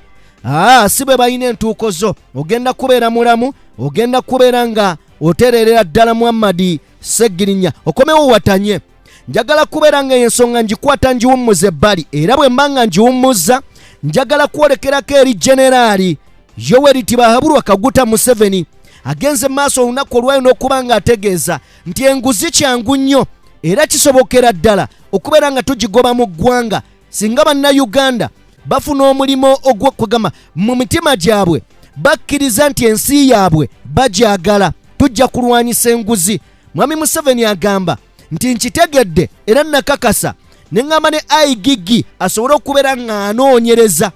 si be balina entuuko zo. Ogenda kubeera mulamu, ogenda kubeera nga otereerera ddala Muhammad Ssegirinya, okomewo watanye. Njagala kubeera nga ensonga ngikwata ngiwummuza ebbali, era bwe mba nga ngiwummuza njagala kwolekerako eri Generaali Yoweri Tibahaburwa Kaguta Museveni agenze maaso olunaku olwayo n'okuba nga ategeeza nti enguzi kyangu nnyo era kisobokera ddala okubeera nga tugigoba mu ggwanga singa bannayuganda bafuna omulimu ogw'okugamba mu mitima gyabwe bakkiriza nti ensi yaabwe bagyagala, tujja kulwanyisa enguzi. Mwami Museveni agamba nti nkitegedde era nakakasa ne ŋŋamba ne IGG asobole okubeera ng'anoonyereza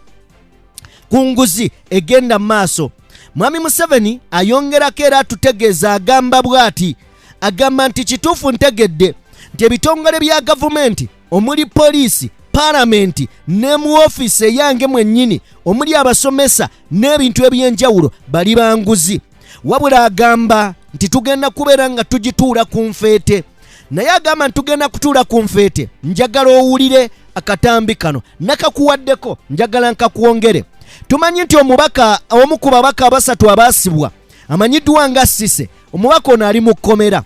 ku nguzi egenda mu maaso. Mwami Museveni ayongerako era atutegeeza, agamba bw'ati, agamba nti kituufu ntegedde nti ebitongole bya gavumenti omuli poliisi, paalamenti ne mu ofiisi eyange mwennyini omuli abasomesa n'ebintu eby'enjawulo bali banguzi. Wabula agamba nti tugenda kubeera nga tugituula ku nfeete, naye agamba nti tugenda kutuula ku nfeete. Njagala owulire akatambi kano nakakuwaddeko, njagala nkakwongere. Tumanyi nti omubaka omu ku babaka abasatu abaasibwa amanyiddwa nga Sise, omubaka ono ali mu kkomera.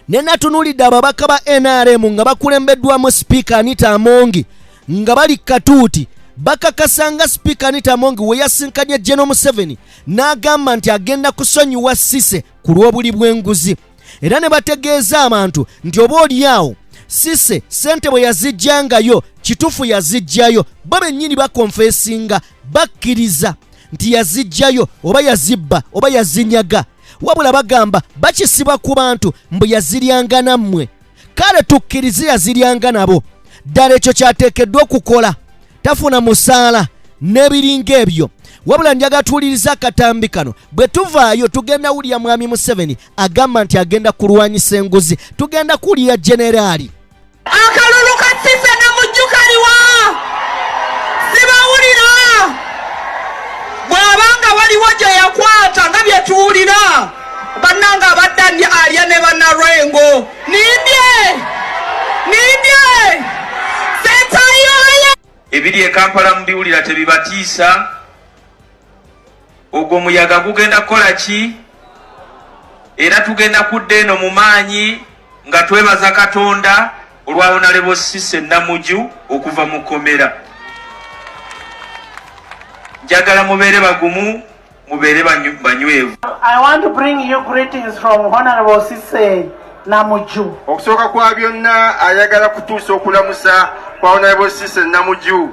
Ne natunuulidde ababaka ba NRM nga bakulembeddwamu Sipiika Anita Amongi nga bali katuuti bakakasa nga Sipiika Anita Amongi we yasinkanye General Museveni n'agamba nti agenda kusonyiwa Sise ku lw'obuli bw'enguzi, era ne bategeeza abantu nti oba oli awo Sise ssente bwe yazijjangayo kituufu yazijjayo, bo bennyini bakonfesinga bakkiriza nti yazijjayo oba yazibba oba yazinyaga, wabula bagamba bakisiba ku bantu mbu yaziryanga nammwe. Kale tukkirize yaziryanga nabo, ddala ekyo kyateekeddwa okukola, tafuna musaala n'ebiringa ebyo. Wabula njagala tuwulirize akatambi kano, bwe tuvaayo tugenda wulira Mwami Museveni agamba nti agenda kulwanyisa enguzi, tugenda kuwulira Generaali. Akalulu ka Sise ne Mujju kaliwa? Sibawulira. Bw'aba nga waliwo gye yakwata nga bye tuwulira, bannange abadde alya ne bannalwengo. Nimbye! Nimbye! Sentayoyo! Ebiri e Kampala mubiwulira tebibatiisa? Ogwo omuyaga gugenda kukola ki? Era tugenda kudda eno mu maanyi nga twebaza Katonda. olwa Honorable Cissy Namuju okuva mu kkomera. Njagala mubeere bagumu, mubeere banywevu. I want to bring you greetings from Honorable Cissy Namuju. Okusooka kwa byonna ayagala kutuusa okulamusa kwa Honorable Cissy Namuju.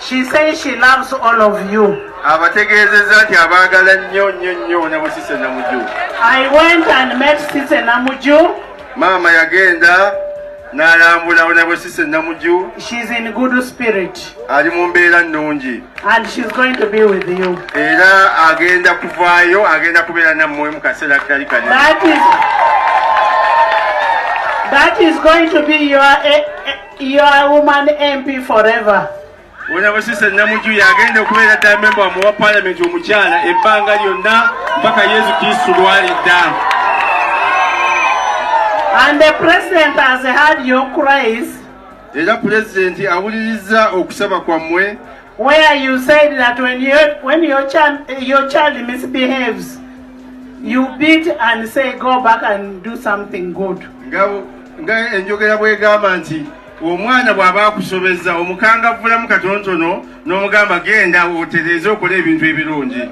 She says she loves all of you. Abategeezezza nti abaagala nnyo nnyo nnyo Honorable Cissy Namuju. I went and met Cissy Namuju. Maama yagenda n'alambula Honorable Cissy Namuju. She's in good spirit. Ali mu mbeera nnungi. And she's going to be with you. Era agenda kuvaayo, agenda kubeera nammwe mu kaseera katali kale. That is going to be your woman MP forever. Honorable Cissy Namuju yagenda okubeera ddala memba wammwe wa paalamenti omukyala ebbanga lyonna mpaka Yesu Kristo lwalidda. And the president has heard your cries. Era pulezidenti awulirizza okusaba kwammwe. Where you said that when your child misbehaves, you beat and say go back and do something good. Nga enjogera bwegamba nti omwana bw'aba akusobezza omukangavvulamu katonotono n'omugamba genda otereeze okole ebintu ebirungi.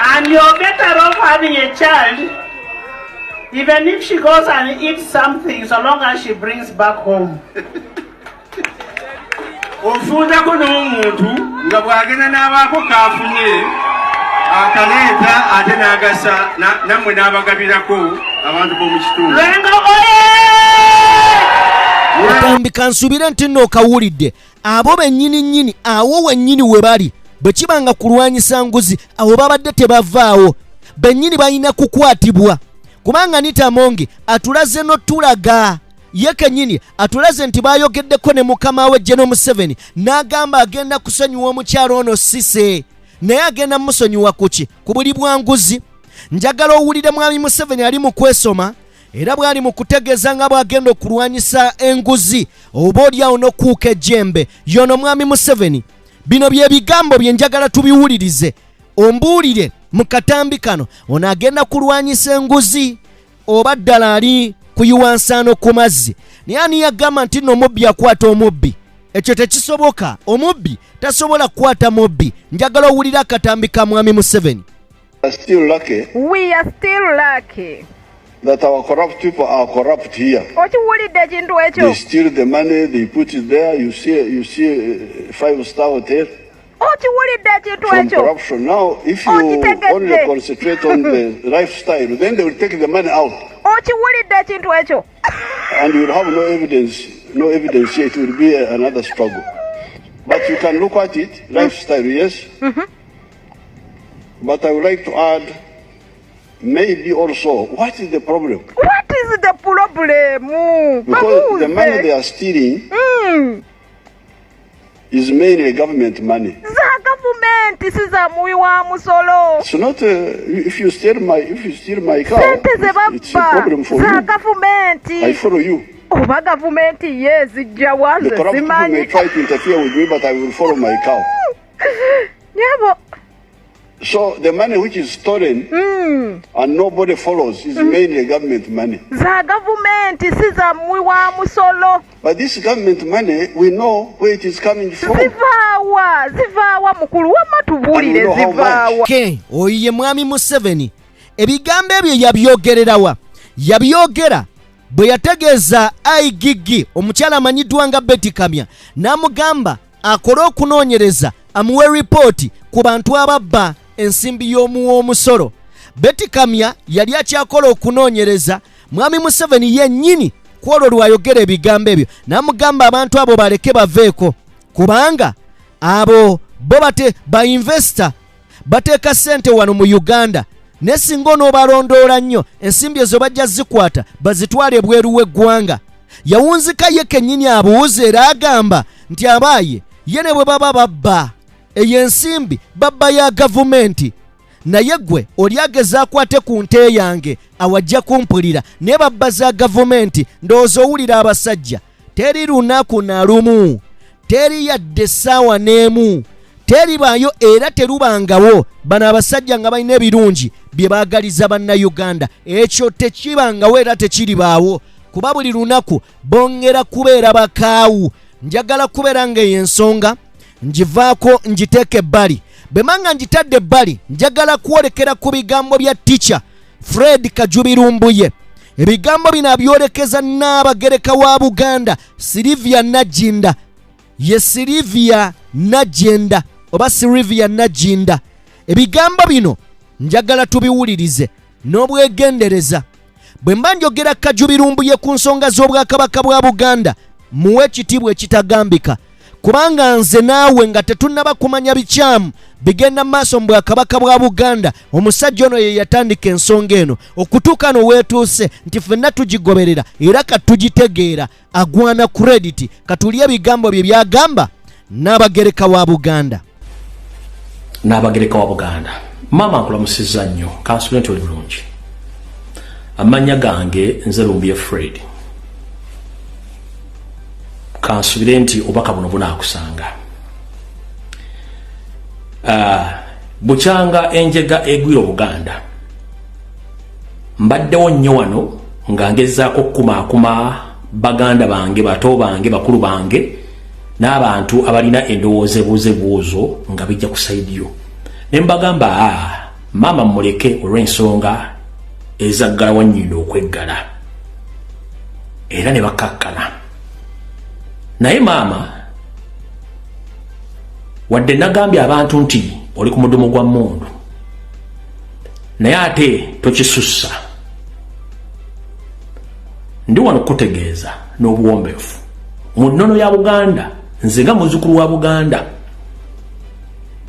And you're better off having a child, even if she goes and eats something, so long as she brings back home. Ofundako n'omuntu nga bw'agenda n'abaako k'afunye akaleeta ate n'agasa nammwe n'abagabirako abantu b'omu kitundu. Katambi kansuubire nti nno okawulidde. Abo bennyini nnyini awo wennyini we bali bwe kiba nga kulwanyisa nguzi awo babadde tebavaawo, bennyini balina kukwatibwa kubanga Anita Among atulaze n'otulaga ye kennyini atulaze nti bayogeddeko ne mukama we General Museveni n'agamba agenda kusonyiwa omukyalo ono Cissy, naye agenda musonyiwa kuki? Ku buli bwanguzi. Njagala owulire mwami Museveni ali mu kwesoma era bw'ali mu kutegeeza nga bw'agenda okulwanyisa enguzi oba oliawo n'okuuka ejjembe. Yono mwami Museveni, bino bye bigambo bye njagala tubiwulirize, ombuulire mu katambi kano ono agenda kulwanyisa enguzi oba ddala ali kuyiwa nsaano ku mazzi. Naye ani yagamba nti nno omubbi akwata omubbi? Ekyo tekisoboka, omubbi tasobola kukwata mubbi. Njagala owulire akatambi ka mwami Museveni. We are still lucky that our corrupt people are corrupt here. Okiwulidde ekintu ekyo? They steal the money, they put it there. You see a 5-star hotel. Okiwulidde ekintu ekyo? Corruption. Now, if you only concentrate on the lifestyle, then they will take the money out. Okiwulidde ekintu ekyo? And you will have no evidence here. It will be another struggle. But you can look at it, lifestyle, yes. Mm-hmm. But I would like to add, maybe also, what is the problem? What is the problem? Because the money they are stealing is mainly government money. Za government, si za muwi wa musolo. It's not if you steal my car, it's a problem for za you. Government. I follow you. Oba government yes, zijja wanze The corrupt people may try to interfere with me, but I will follow my cow. Nyabo. So the money which is stolen and nobody follows is mainly government money. Za government, si za muwi wa musolo. But this government money, we know where it is coming from. Zivaawa mukulu wamma tubuulire zivaawa. Ke oyo ye mwami Museveni. Ebigambo ebyo yabyogererawa? Yabyogera bwe yategeeza IGG omukyala amanyiddwa nga Betty Kamya n'amugamba akole okunoonyereza amuwe ripooti ku bantu ababba ensimbi y'omuw'omusolo. Betty Kamya yali akyakola okunoonyereza, mwami Museveni yennyini ku olwo lwayogera ebigambo ebyo n'amugamba abantu abo baleke baveeko kubanga abo bo ba investor bateeka ssente wano mu Uganda, ne singa onoobalondoola nnyo ensimbi ezo bajja zikwata bazitwale ebweru w'eggwanga. Yawunzika ye kennyini abuuza era agamba nti abaaye ye ne bwe baba babba eyo ensimbi babba ya gavumenti, naye gwe oli agezaako ate ku nte yange awajja kumpulira, naye babba za gavumenti. Ndowooza owulira abasajja, teri lunaku na lumu, teri yadde essaawa n'emu, teribaayo era terubangawo bano abasajja nga balina ebirungi bye baagaliza bannayuganda. Ekyo tekibangawo era tekiribaawo. kuba buli lunaku bongera kubeera bakaawu. Njagala kubeera nga eyo ensonga ngivaako ngiteeka ebbali. Bwe manga ngitadde ebbali, njagala kwolekera ku bigambo bya Teacher Fred Kajubi Lumbuye. Ebigambo bino abyolekeza Nnaabagereka wa Buganda Sylvia Nagginda. Ye Sylvia Nagginda oba Sylvia Nagginda. Ebigambo bino njagala tubiwulirize n'obwegendereza. Bwe mba njogera Kajubi Lumbuye ku nsonga z'Obwakabaka bwa Buganda, muwe ekitiibwa ekitagambika, kubanga nze naawe nga tetunnaba kumanya bikyamu bigenda mu maaso mu Bwakabaka bwa Buganda, omusajja ono ye yatandika ensonga eno okutuuka no weetuuse nti ffenna tugigoberera era katugitegeera. Agwana credit. Katulye ebigambo bye byagamba Nnaabagereka wa Buganda. Nnaabagereka wa Buganda, maama, nkulamusizza nnyo, kansule nti oli bulungi. Amannya gange nze Lumbuye Fred. Kansubire nti obubaka buno bunaakusanga. Bukyanga enjega egwira Obuganda, mbaddewo nnyo wano nga ngezaako okukumaakuma baganda bange, bato bange, bakulu bange n'abantu abalina endowooza ebuuza ebuuzo nga bijja ku side yo, ne mbagamba, aa, maama muleke olw'ensonga ezaggala wannyindo okweggala, era ne bakkakkana. Naye maama, wadde nagambye abantu nti oli ku mudumu gwa mmundu, naye ate tokisussa. Ndi wano kutegeeza n'obuwombeefu mu nnono ya Buganda, nze nga muzzukulu wa Buganda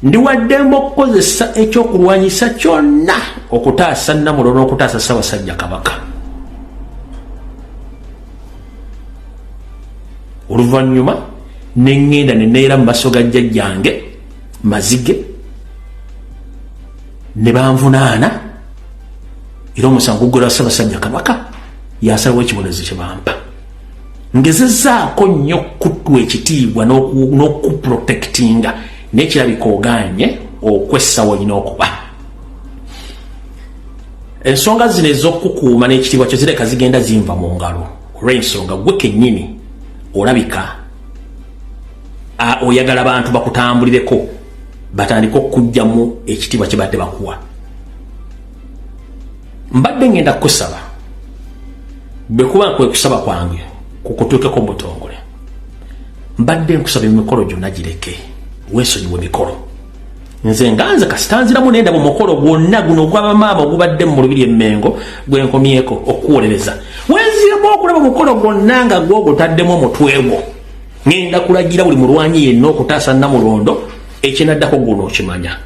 ndi waddembe okukozesa ekyokulwanyisa kyonna okutaasa Nnamulo n'okutaasa Ssaabasajja Kabaka. Oluvannyuma ne ŋŋenda ne neera mu maaso ga jjajjange Mazige ne banvunaana, era omusango guggola Ssaabasajja Kabaka yasalawo ekibonerezo kye bampa. Ngezezzaako nnyo kutwa ekitiibwa n'okuprotectinga, naye kirabika ogaanye okwessa wolina okuba. Ensonga zino ez'okukuuma n'ekitiibwa kyo zireka zigenda zinva mu ngalo olw'ensonga gwe kennyini olabika oyagala bantu bakutambulireko batandike okuggyamu ekitiibwa kye badde bakuwa. Mbadde ngenda kukusaba, bwe kuba kwe kusaba kwange kukutuukeko mu butongole, mbadde nkusaba emikolo gyonna gireke, weesonyiwe emikolo. Nze nga nze kasita nziramu nendaba omukolo gwonna guno ogw'abamaama ogubadde mu lubiri emmengo gwe nkomyeko okuwolereza, wenziremu okulaba omukolo gwonna nga gwogutaddemu omutwe gwo, ŋŋenda kulagira buli mulwanyi yenna okutaasa Nnamulondo. Ekinaddako guno okimanya.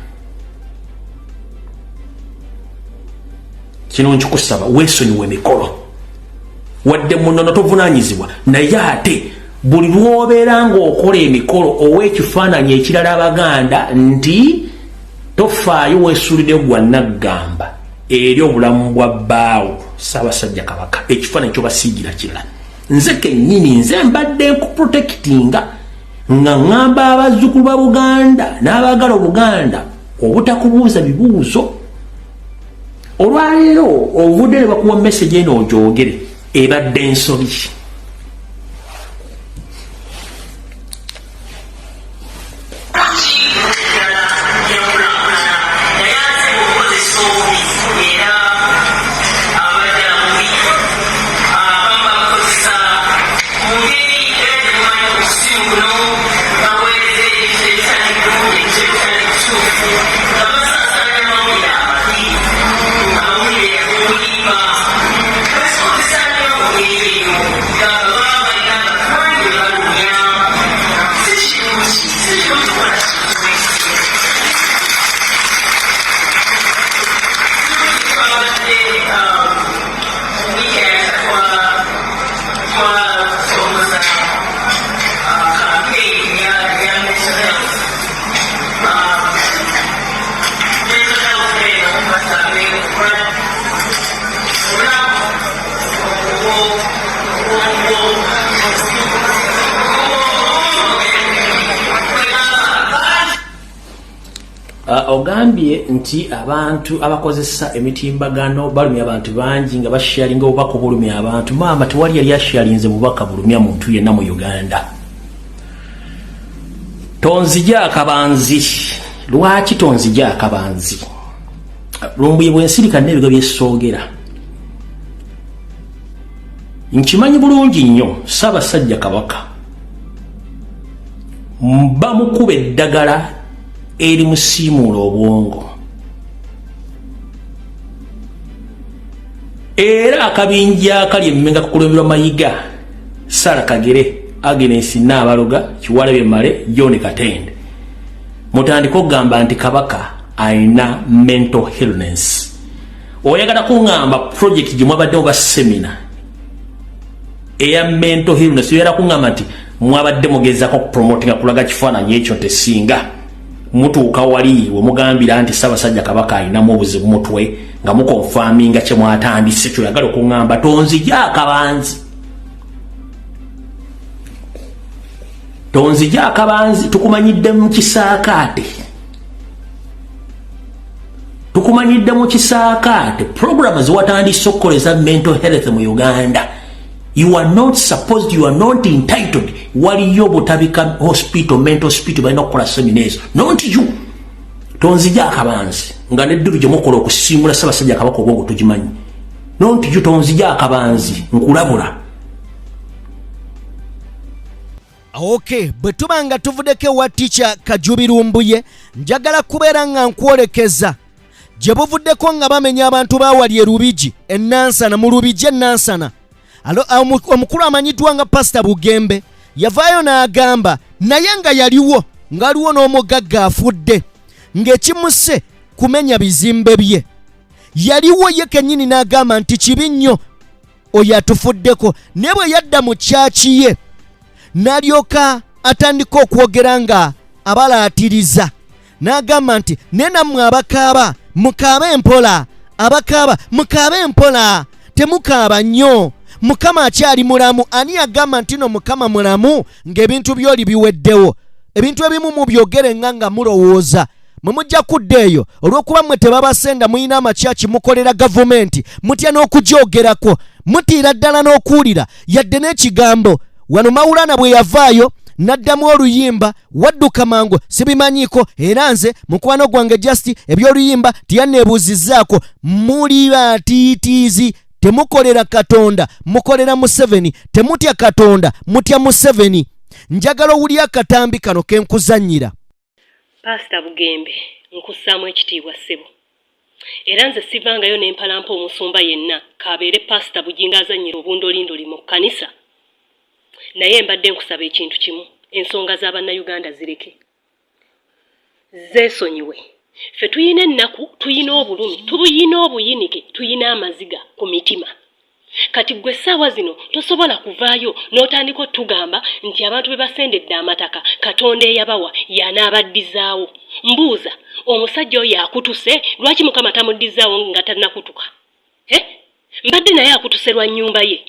Kino nkikusaba, weesonyiwe emikolo. Wadde munono tovunaanyizibwa, naye ate buli lw'obeera ng'okola emikolo ow'ekifaananyi ekirala Abaganda nti tofaayo, weesuulidde gwa naggamba eri obulamu bwa bbaawo Ssaabasajja Kabaka. Ekifaananyi kyobasiigira kirala. Nze kennyini nze mbadde nkuprotectinga nga ŋŋamba abazzukulu ba Buganda n'abaagala Obuganda obutakubuuza bibuuzo. Olwaleero ovudde ne bakuwa message eno ogyogere, ebadde ensobi. Ogambye nti abantu abakozesa emitimbagano balumya abantu bangi nga basharinga obubaka obulumya abantu. Maama, tewali yali asharinze bubaka bulumya muntu yenna mu Uganda. Tonzija akabanzi. Lwaki tonzija akabanzi? Lumbuye bwensirika n'ebigo byesoogera. Nkimanyi bulungi nnyo Ssaabasajja Kabaka bamukuba eddagala erimusiimuula obwongo, era akabinja akali emmenga kukulemberwa Mayiga, Sara Kagere, Agnes Nnaabaloga, Kiwalabye Male, John Katende, mutandike okugamba nti Kabaka alina mental illness. Oyagala kuŋŋamba project gye mwabadde oba semina eya mental illness, oyagala kuŋŋamba nti mwabadde mugezaako kupromotinga kulaga kifaananyi ekyo nti singa mutuuka wali we mugambira nti Ssaabasajja Kabaka alinamu obuzibu mutwe, nga mukonfaminga kye mwatandise? Kyoyagala okuŋŋamba, tonzija akabanzi, tonzija akabanzi. Tukumanyidde mu kisaakaate, tukumanyidde mu kisaakaate. Programa zewatandise okukola eza mental health mu Uganda, you are not supposed, you are not entitled. Waliyo Butabika Hospital, mental hospital, balina okukola semina ezo, not you. Tonzija akabanzi nga neddulu gye mukola okusiimula Ssaabasajja Kabaka obwongo tugimanyi. Not you. Tonzija akabanzi, nkulabula. Ok, bwe tuba nga tuvuddeko ewa Tica Kajubi Lumbuye, njagala kubeera nga nkwolekeza gye buvuddeko nga bamenya abantu bawali e Lubigi enansana. Mu Lubigi enansana, omukulu amanyiddwa nga Pasita Bugembe yavaayo n'agamba, naye nga yaliwo ng'aliwo n'omugagga afudde ng'ekimuse kumenya bizimbe bye. Yaliwo ye kennyini n'agamba nti kibi nnyo oyo atufuddeko, naye bwe yadda mu kyaki ye n'alyoka atandika okwogera nga abalaatiriza, n'agamba nti naye nammwe abakaaba mukaabe empola, abakaaba mukaabe empola, temukaaba nnyo, Mukama akyali mulamu. Ani yagamba nti no Mukama mulamu ng'ebintu byoli biweddewo? Ebintu ebimu mubyogere nga mulowooza mwe mujja kudda eyo, olw'okuba mmwe tebabasenda, mulina amakyaki, mukolera gavumenti, mutya n'okugyogerako, mutiira ddala n'okuwulira yadde n'ekigambo. Wano Mawulana bwe yavaayo n'addamu oluyimba, wadduka mangu, sibimanyiiko, era nze mukwano gwange just eby'oluyimba tiyanneebuuzizzaako. Muli batiitiizi, temukolera Katonda, mukolera Museveni. Temutya Katonda, mutya Museveni. Njagala owulya akatambi kano kenkuzannyira. Paasita Bugembe, nkussaamu ekitiibwa ssebo. Era nze sivangayo ne mpalampa omusumba yenna k'abeere Paasita Bugingo azannyira obundolindoli mu kkanisa. Naye mbadde nkusaba ekintu kimu, ensonga za Bannayuganda zireke. Zeesonyiwe. Ffe tuyina ennaku, tuyina obulumi, tubuyina obuyinike, tuyina amaziga ku mitima. Kati ggwe essaawa zino tosobola kuvaayo n'otandika otugamba nti abantu be basendedde amataka Katonda eyabawa y'anaabaddizaawo. Mbuuza, omusajja oyo akutuse, lwaki Mukama tamuddizaawo nga tannakutuka? Eh? Mbadde naye akutuse lwa nnyumba ye.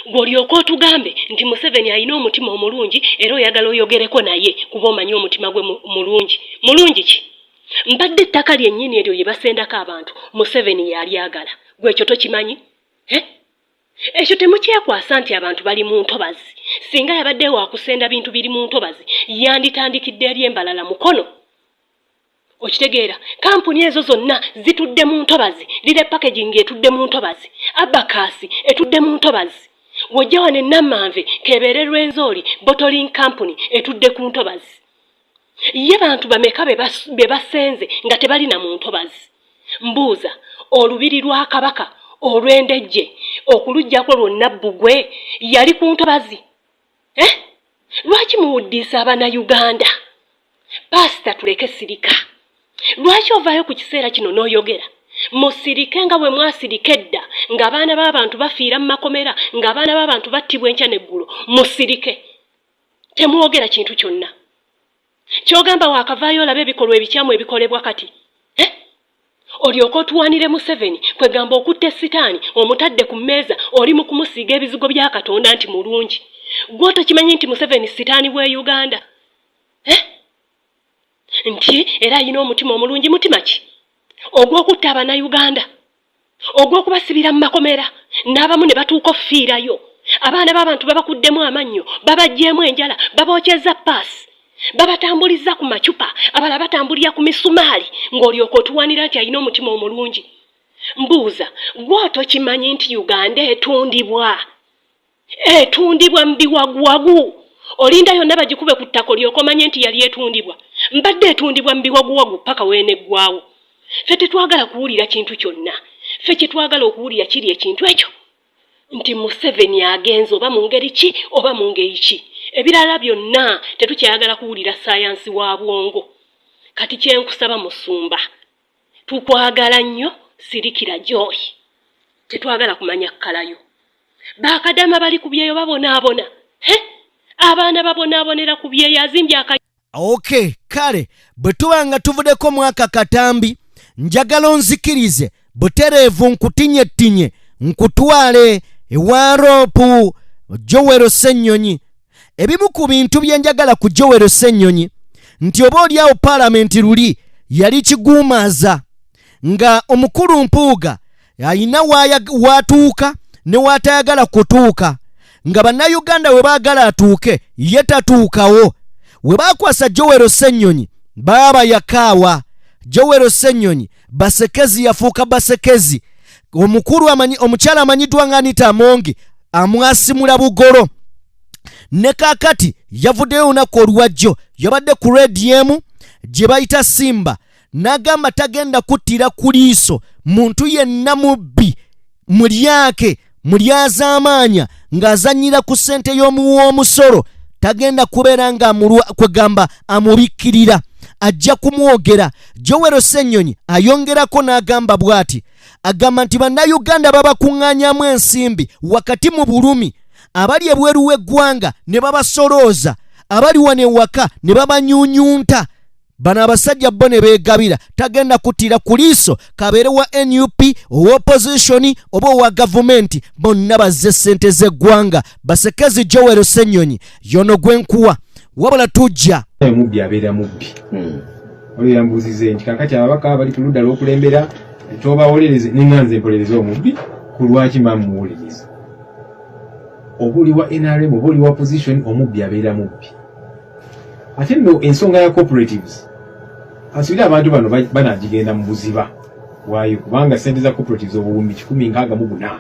Gwe olyoke otugambe nti Museveni alina omutima omulungi era oyagala oyogereko naye kuba omanyi omutima gwe mulungi. Mulungi ki? Mbadde ettaka lyennyini eryo lye basendako abantu Museveni y'alyagala. Gwe ekyo tokimanyi? Eh? Ekyo temukyekwasa nti abantu bali mu ntobazi. Singa yabadde wakusenda bintu biri mu ntobazi, yanditandikidde eri Embalala Mukono. Okitegeera, kampuni ezo zonna zitudde mu ntobazi. Lire Packaging etudde mu ntobazi, Abacus etudde mu ntobazi. Wojja wano e Namanve, kebeere Rwenzori Bottling Company etudde ku ntobazi. Ye bantu bameka be basenze nga tebali na mu ntobazi? Mbuuza, olubiri lwa Kabaka olw'Endejje okuluggyako lwonna bbugwe yali ku ntobazi? Eh? Lwaki muwuddiisa abana Uganda? Paasita tuleke, sirika. Lwaki ovaayo ku kiseera kino n'oyogera? Musirike nga bwe mwasirika edda ng'abaana b'abantu bafiira mu makomera, ng'abaana b'abantu battibwa enkya n'eggulo. Musirike, temwogera kintu kyonna. Ky'ogamba waakavaayo olabe ebikolwa ebikyamu ebikolebwa kati, eh? Olyoke otuwanire Museveni, kwegamba okutte sitaani omutadde ku mmeeza, oli mu kumusiiga ebizigo bya Katonda nti mulungi. Gwe otokimanyi nti Museveni sitaani w'e Uganda, eh? nti era alina omutima omulungi. Mutima ki ogw'okutta Abannayuganda, ogw'okubasibira mu makomera n'abamu ne batuuka okufiirayo? Abaana b'abantu babakuddemu amannyo, babaggyeemu enjala, babookyezza paasi, babatambuliza ku macupa, abalala batambulira ku misumaali, ng'olyoka otuwanira nti alina omutima omulungi. Mbuuza, gwe otokimanyi nti Uganda etundibwa? Etundibwa mu biwaguwagu. Olinda yonna bagikube ku ttaka olyoke omanye nti yali etundibwa? Mbadde etundibwa mu biwaguwagu paka w'eneggwawo. Ffe tetwagala kuwulira kintu kyonna. Ffe kye twagala okuwulira kiri ekintu ekyo nti Museveni agenze oba mu ngeri ki oba mu ngeri ki. Ebirala byonna tetukyayagala kuwulira ssaayansi wa bwongo. Kati kye nkusaba musumba, tukwagala nnyo, sirikira Joy. Tetwagala kumanya kkalayo. Bakadama bali ku byeyo babonaabona. He! Abaana babonaabonera ku byeyo azimbye aka Okay, kale bwe tuba nga tuvudeko mwaka katambi, njagala onzikirize butereevu nkutinyetinye nkutwale ewa roopu Joel Ssennyonyi. Ebimu ku bintu bye njagala ku Joel Ssennyonyi nti oba oliawo paalamenti luli yali kiguumaaza nga omukulu Mpuuga alina w'atuuka ne w'atayagala kutuuka, nga Bannayuganda we baagala atuuke ye tatuukawo. We baakwasa Joel Ssennyonyi baaba yakaawa. Joel Ssennyonyi Basekezi yafuuka Basekezi. Omukulu amanyi, omukyala amanyiddwa nga Anita Amongi amwasimula bugolo. Ne kaakati yavuddeyo olunaku olwajjo, yabadde ku rediyo emu gye bayita Simba, n'agamba tagenda kuttira ku liiso muntu yenna mubbi, mulyake, mulyazaamaanya ng'azannyira ku ssente y'omuw'omusolo. Tagenda kubeera nga kwegamba amubikkirira, ajja kumwogera. Joel Ssennyonyi ayongerako n'agamba bw'ati, agamba nti Bannayuganda babakuŋŋaanyamu ensimbi wakati mu bulumi, abali ebweru w'eggwanga ne babasolooza, abali wano ewaka ne babanyunyunta, bano abasajja bo ne beegabira. Tagenda kuttira ku liiso, kabeere wa NUP, owa opposition oba owa gavumenti, bonna bazze ssente z'eggwanga. Basekezi Joel Ssennyonyi yono gwenkuwa, wabula tujja Omubbi abeera mubbi. Waliwo yambuuzize nti kakati ababaka bali ku ludda lw'okulembera tobawolereze, nenga nze mpolereze omubbi ku lwaki mba muwolereza? Oba oli wa NRM oba oli wa opposition, omubbi abeera mubbi. Ate nno ensonga ya cooperatives, asubire abantu bano banagigenda mu buziba waayo, kubanga sente za cooperatives obuwumbi 164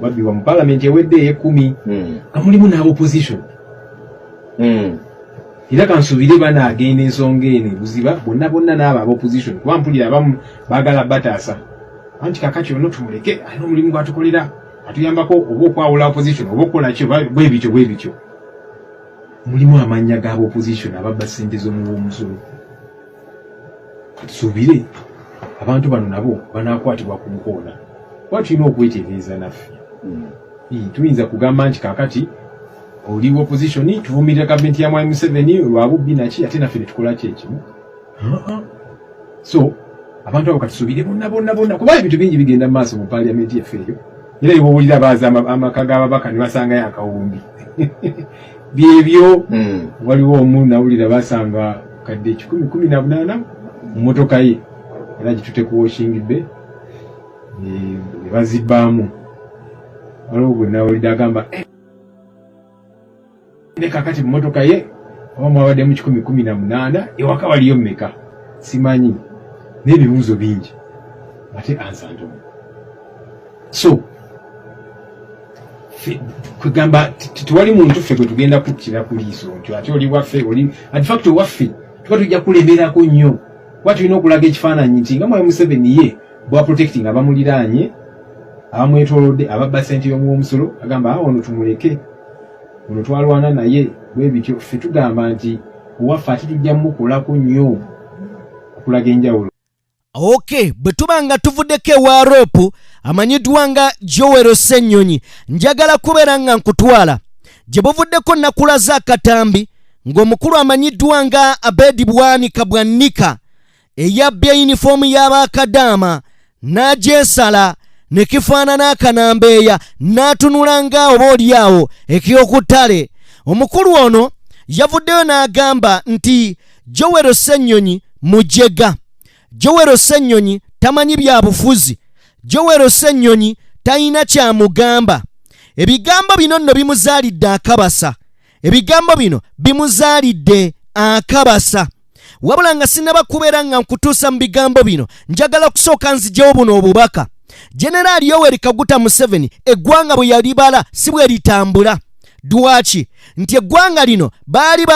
babbibwa mu palamenti ewedde ey'ekkumi, nga mulimu n'aba opposition. Era kansubire banaagenda ensonga eno ebuziba bonna bonna n'abo aba opposition, kuba mpulira abamu baagala bataasa anti kakati ono tumuleke alina omulimu gwatukolera, atuyambako oba okwawula opposition oba okukola ki oba bwe bityo bwe bityo. Mulimu amannya g'aba opposition ababba ssente z'omuwa omusolo. Tusuubire abantu bano nabo banaakwatibwa ku nkoona, kuba tulina okwetereeza naffe. Tuyinza kugamba nti kaakati oli opposition tuvumirira gavumenti ya Mwami Museveni lwa bubbi naki, ate naffe ne tukola ki ekimu? So abantu abo katusuubire bonna bonna bonna, kuba ebintu bingi bigenda mu maaso mu paaliyamenti yaffe eyo. Era ebowulira baaza amaka g'ababaka ne basangayo akawumbi byebyo. Waliwo omu nawulira basanga kadde 118 mu motoka ye, era gitute ku washing bay ne bazibbaamu. Waliwo gwe nawulidde agamba, "Eh, ne kakati mu motoka ye oba mwabaddemu 118, ewaka waliyo mmeka simanyi." N'ebibuuzo bingi ate ansa ntono. So kwegamba tewali muntu ffe gwe tugenda kuttira ku liiso nti ate oli waffe, oli in fact owaffe tuba tujja kulemerako nnyo, kuba tulina okulaga ekifaananyi nti nga Mwami Museveni ye bwa protecting abamuliraanye, abamwetoolodde, ababba ssente y'omuwa omusolo, agamba, "Ah, ono tumuleke, ono twalwana naye bwe bityo." Ffe tugamba nti owaffe ate tujja mukolako nnyo okulaga enjawulo. Ok, bwe tuba nga tuvuddeko ewa ropu amanyiddwa nga Joel Ssennyonyi, njagala kubeera nga nkutwala gye buvuddeko. Nakulaza akatambi ng'omukulu amanyiddwa nga Abedi Bwanika Bwanika eyabbye yunifoomu y'abakadaama n'agyesala ne kifaanana akanambeeya n'atunula nga oba oliawo ekyokuttale. Omukulu ono yavuddeyo n'agamba nti Joel Ssenyonyi mujega, Joel Ssenyonyi tamanyi bya bufuzi, Joel Ssenyonyi talina kyamugamba. Ebigambo bino nno bimuzaalidde akabasa, ebigambo bino bimuzaalidde akabasa. Wabula nga sinnaba kubeera nga nkutuusa mu bigambo bino, njagala kusooka nzijewo buno obubaka. Generaali Yoweri Kaguta Museveni eggwanga bwe yalibala si bwe litambula. Lwaki? Nti eggwanga lino baali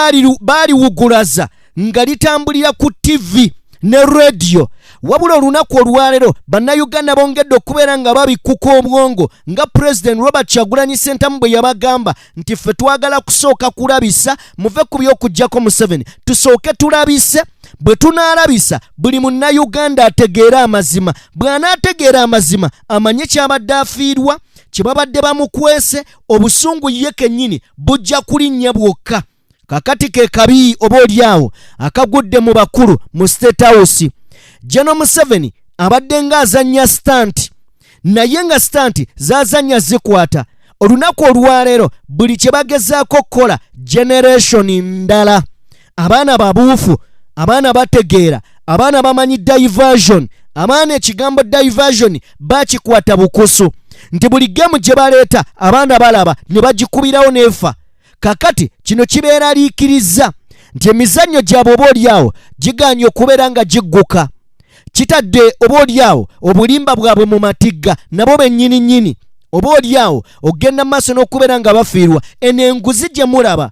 baaliwugulaza nga litambulira ku ttivi ne rediyo. Wabula olunaku olwaleero Bannayuganda bongedde okubeera nga babikkuka obwongo nga Pulezidenti Robert Kyagulanyi Ssentamu bwe yabagamba nti ffe twagala kusooka kulabisa, muve ku by'okuggyako Museveni, tusooke tulabise. Bwe tunaalabisa buli Munnayuganda ategeere amazima, bw'anaategeera amazima amanye ky'abadde afiirwa, kye babadde bamukwese, obusungu ye kennyini bujja kulinnya bwokka. Kakati ke kabi oba olyawo akagudde mu bakulu mu State House. General Museveni abadde ng'azannya stunt, naye nga stunt z'azannya zikwata. Olunaku olwaleero buli kye bagezaako okukola generation ndala. Abaana babuufu, abaana bategeera, abaana bamanyi diversion, abaana ekigambo diversion bakikwata bukusu nti buli gemu gye baleeta abaana balaba ne bagikubirawo n'efa. Kakati kino kibeeraliikiriza nti emizannyo gyabwe oba olyawo gigaanye okubeera nga gigguka, kitadde oba olyawo obulimba bwabwe mu matigga nabo bennyini nnyini, oba olyawo okugenda mu maaso n'okubeera nga bafiirwa. Eno enguzi gye mulaba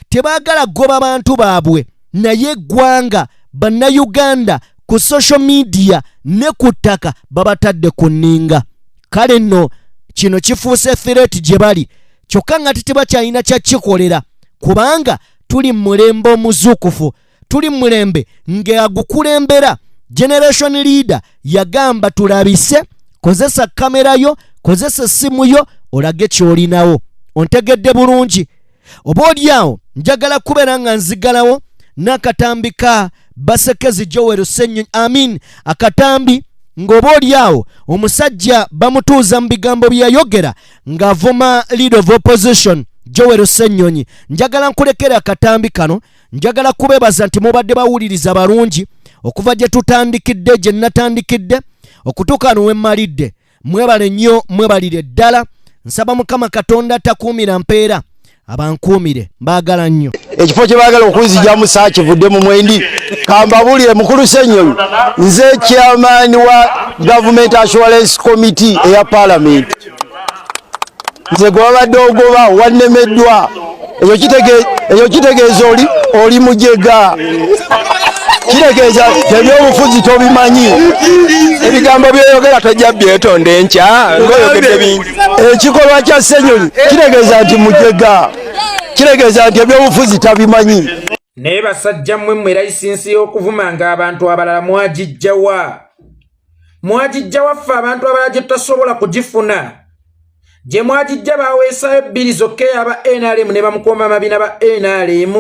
tebaagala kugoba bantu baabwe, naye eggwanga Bannayuganda ku social media ne ku ttaka babatadde ku nninga. Kale nno kino kifuuse threat gye bali, kyokka nga tebakyalina kyakikolera, kubanga tuli mu mulembe omuzuukufu, tuli mu mulembe ng'agukulembera generation leader yagamba tulabise, kozesa kamera yo, kozesa essimu yo, olage ky'olinawo. Ontegedde bulungi? Oba olyawo njagala kubeera nga nzigalawo n'akatambi ka Basekezi Joel Ssenyonyi, amin, akatambi ng'oba olyawo omusajja bamutuuza mu bigambo bye yayogera ng'avuma leader of opposition Joel Ssenyonyi. Njagala nkulekere akatambi kano. Njagala kubeebaza nti mubadde bawuliriza balungi okuva gye tutandikidde, gye natandikidde okutuuka wano we mmalidde. Mwebale nnyo, mwebalire ddala. Nsaba Mukama Katonda takuumira mpeera abankuumire. Mbaagala nnyo. Ekifo kye baagala okunzijamu saakivudde mu mwendi. Kambabuulire mukulu Ssenyonyi, nze chairman wa Government Assurance Committee eya Parliament. Nze gwe babadde ogoba wannemeddwa. Ekyo kitegeeza oli mujega, kitegeeza ebyobufuzi tobimanyi, ebigambo byoyogera tojja byetonda enkya ng'oyogedde bingi. Ekikolwa kya Ssenyonyi kitegeeza nti mujega, kitegeeza nti ebyobufuzi tabimanyi. Naye basajja mmwe mmwe layisinsi y'okuvumanga abantu abalala mwagijjawa? Mwagijjawa ffe abantu abalala gye tutasobola kugifuna? Gye mwagijja baweesaayo bbiri zokka eyaba NRM ne bamukomba amabina ba NRM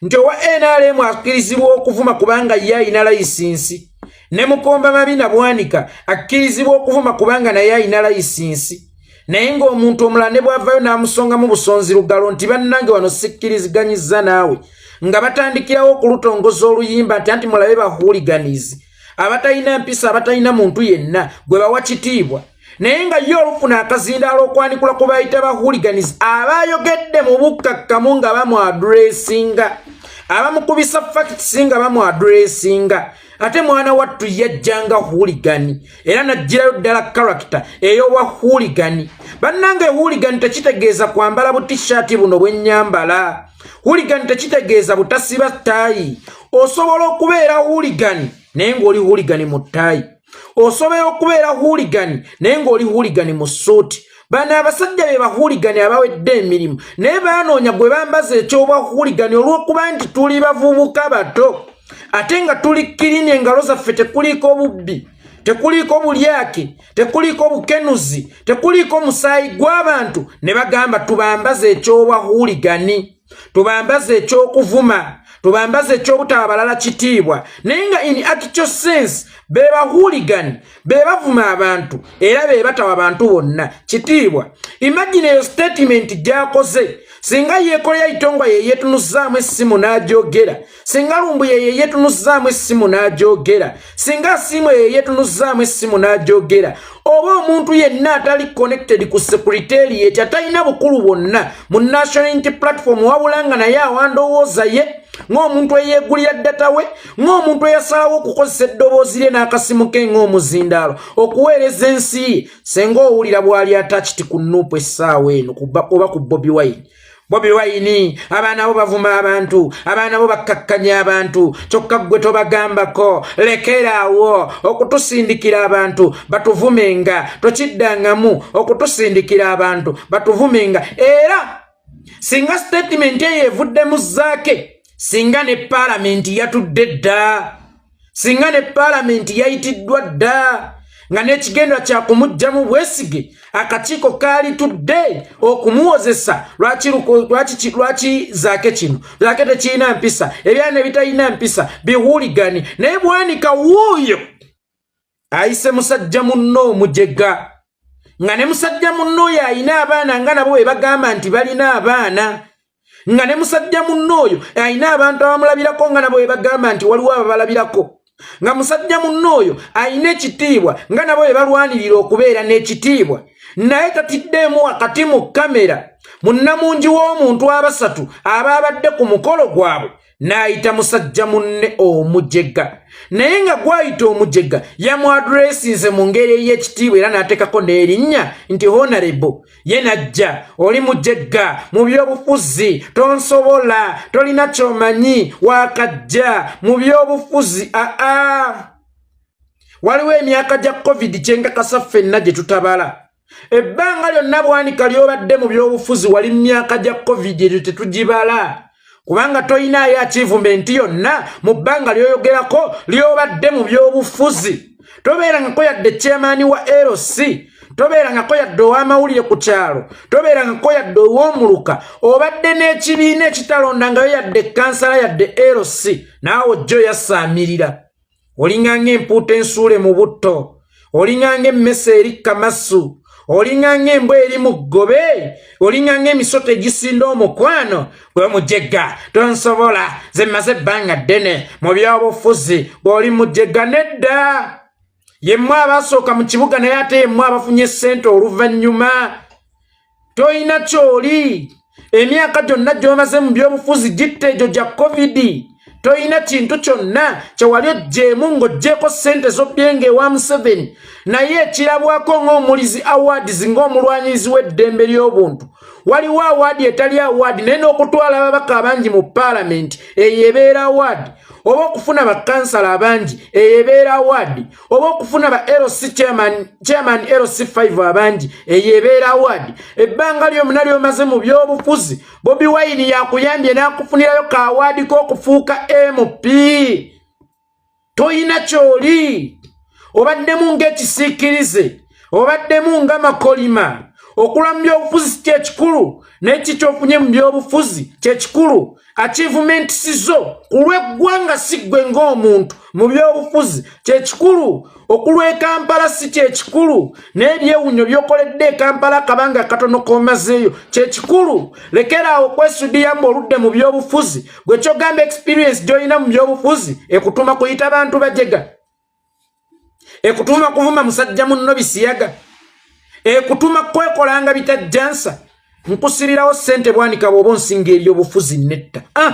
nti owa NRM akkirizibwa okuvuma kubanga ye alina layisinsi, ne mukomba mabina Bwanika akkirizibwa okuvuma kubanga naye alina layisinsi, naye ng'omuntu omulala ne bw'avaayo n'amusongamu busonzi lugalo nti bannange wano sikkiriziganyizza naawe, nga batandikirawo okulutongoza oluyimba nti anti mulabe ba hooligans abatalina mpisa, abatalina muntu yenna gwe bawa kitiibwa. Naye nga ye olufuna akazindaalo okwanikula ku bayita ba hooligans abayogedde mu bukkakkamu nga bamu-addressinga, abamukubisa facts nga bamu-addressinga, ate mwana wattu yajjanga hooligan era n'aggyirayo ddala character ey'obwa hooligan. Bannange, hooligan tekitegeeza kwambala butishaati buno bwe nnyambala. Hooligan tekitegeeza butasiba ttaayi. Osobola okubeera hooligan naye ng'oli hooligan mu ttaayi. Osobola okubeera hooligan naye ng'oli hooligan mu ssuuti. Bano abasajja be bahooligan abawedde emirimu, naye baanoonya gwe bambaza ekyobwa hooligan olw'okuba nti tuli bavubuka bato ate nga tuli clean, engalo zaffe tekuliiko bubbi, tekuliiko bulyake, tekuliiko bukenuzi, tekuliiko musaayi gw'abantu, ne bagamba tubambaze ekyobwa hooligan, tubambaze ekyokuvuma, tubambaze ekyobutaba balala kitiibwa. Naye nga in actual sense be bahooligan, be bavuma abantu era be batawa abantu bonna kitiibwa. Imagine eyo statement gy'akoze. Singa Yekolera Itongwa ye yeetunuzzaamu essimu n'agyogera, singa Lumbuye ye yeetunuzzaamu essimu n'agyogera, singa Asiimwe ye yeetunuzzaamu essimu n'agyogera, oba omuntu yenna atali connected ku secretariat, atalina bukulu bwonna mu National Unity Platform, wabula nga naye awa ndowooza ye ng'omuntu eyeegulira data we, ng'omuntu eyasalawo okukozesa eddoboozi lye n'akasimu ke ng'omuzindaalo okuweereza ensi ye, senga owulira bw'ali attached ku NUP essaawa eno oba ku Bobi Wine. Bobi Wine, abaana bo bavuma abantu, abaana bo bakkakkanya abantu, kyokka ggwe tobagambako. Lekeraawo okutusindikira abantu batuvumenga, tokiddangamu okutusindikira abantu batuvumenga. Era singa statement eyo evuddemu Zaake, singa ne paalamenti yatudde dda, singa ne paalamenti yayitiddwa dda nga n'ekigendwa kya kumuggyamu bwesige, akakiiko kaali tudde okumuwozesa. Lwaki Zaake kino? Zaake tekirina mpisa, ebyana ebitalina mpisa bihuuligani. Naye Bwanika wuuyo ayise musajja munno omujega, nga ne musajja munno oyo ayina abaana, nga nabo bwe bagamba nti balina abaana, nga ne musajja munno oyo ayina abantu abamulabirako, nga nabo bwe bagamba nti waliwo ababalabirako, nga musajja munno oyo ayina ekitiibwa, nga nabo bwe balwanirira okubeera n'ekitiibwa. Naye tatiddeemu wakati mu kamera munnamungi w'omuntu abasatu abaabadde ku mukolo gwabwe n'ayita musajja munne omujega. Naye nga gwayita omujega yamuaddressinze mu ngeri ey'ekitiibwa, era n'ateekako n'erinnya nti honorable. Ye najja, oli mujega mu byobufuzi, tonsobola, tolina kyomanyi, wakajja mu byobufuzi. Aa, waliwo emyaka gya COVID kyenkakasa ffenna gye tutabala. Ebbanga lyonna Bwanika ly'obadde mu byobufuzi wali mu myaka gya COVID, eryo tetugibala, kubanga toyinaayo achievement yonna mu bbanga ly'oyogerako ly'obadde mu byobufuzi. Tobeerangako yadde chairman wa LC, tobeerangako yadde ow'amawulire ku kyalo, tobeerangako yadde ow'omuluka. Obadde n'ekibiina ekitalondangayo yadde kansala yadde LC, naawe ojjo yasaamirira. Olinga ng'empuuta ensuule mu butto, olinga ng'emmese eri kamasu, olinga ng'embwa eri mu ggobe, olinga ng'emisota egisinda omukwano. Gwe mujega, tonsobola, ze mmaze ebbanga ddene mu byobufuzi. Bw'oli mujega, nedda, yemmwe abaasooka mu kibuga, naye ate yemmwe abafunye ssente oluvannyuma. Toyina kyoli. Emyaka gyonna gy'omaze mu byobufuzi gitta egyo gya COVID, toyina kintu kyonna kyewali oggyemu ng'oggyeko ssente z'obbyenga ewa Museveni. Naye ekirabwako ng'omulizi awards, ng'omulwanyirizi w'eddembe ly'obuntu, waliwo award etali award, naye n'okutwala ababaka abangi mu paalamenti, eyo ebeera award, oba okufuna bakansala abangi, eyo ebeera award, oba okufuna ba LC chairman, chairman LC5 abangi, eyo ebeera award. Ebbanga lyomuna lyomaze mu byobufuzi, Bobi Wine yakuyambye n'akufunirayo ka award k'okufuuka MP. Toyina kyoli. Obaddemu ng'ekisiikirize, obaddemu nga makolima. Okula mu byobufuzi si kyekikulu, naye ki kyofunye mu byobufuzi kyekikulu. Achievements zo ku lw'eggwanga, si ggwe ng'omuntu mu byobufuzi, kyekikulu. Okulwa e Kampala si kyekikulu, naye ebyewunyo by'okoledde e Kampala akabanga katono k'omazeeyo kyekikulu. Lekeraawo okwesudiya mbu oludde mu byobufuzi. Gwe kyogamba experience gy'olina mu byobufuzi ekutuma kuyita bantu bajega, ekutuma kuvuma musajja munno bisiyaga, ekutuma kwekolanga bitajjansa? Nkusibirawo ssente, Bwanika, bw'oba onsinga ebyobufuzi. Netta, ah!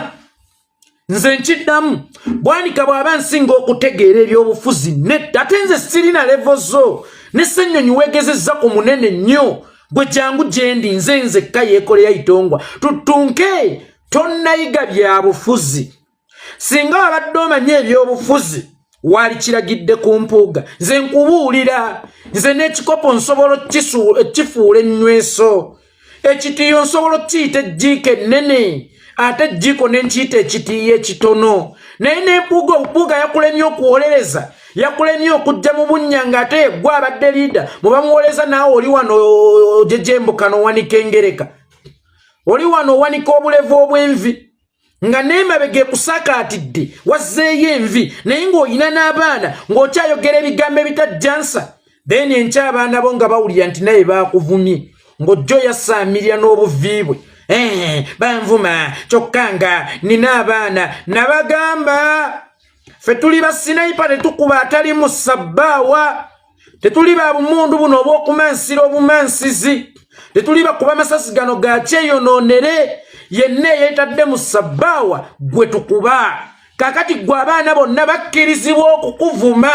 Nze nkiddamu, Bwanika bw'aba nsinga okutegeera ebyobufuzi, netta. Ate nze sirina level zo ne Ssennyonyi weegezezza ku munene nnyo. Gwe jangu gyendi, nze nzekka Yeekolera Itongwa, tutunke. Tonnayiga bya bufuzi. Singa wabadde omanyi ebyobufuzi, walikiragidde ku Mpuuga. Nze nkubuulira, nze n'ekikopo nsobola okkifuula ennyweso, ekitiiyo nsobola okukiyita ejjiiko ennene, ate ejjiiko ne nkiyita ekitiiyo ekitono. Naye n'empuuga, obupuuga yakulemye okuwolereza, yakulemye okujja mu bunnya, ng'ate yeggwe abadde leader mu bamuwoleza. Naawe oli wano ojejembuka n'owanika engereka, oli wano owanika obulevu obw'envi, nga n'emabega ekusakaatidde wazzeeyo envi, naye ng'olina n'abaana, ng'okyayogera ebigambo ebitajjansa. Then enkya abaana bo nga bawulira nti naye baakuvumye, ng'ojja oyasaamirira n'obuvi bwe. Eh, banvuma kyokka nga nina abaana. Nabagamba ffe tuli basinaipa, tetukuba atali mu sabbaawa, tetuli ba bumundu buno obw'okumansira obumansizi, tetuli bakuba masasi gano ga kyeyonoonere. Yenna eyeetadde mu sabbaawa gwe tukuba. Kakati gwe abaana bonna bakkirizibwa okukuvuma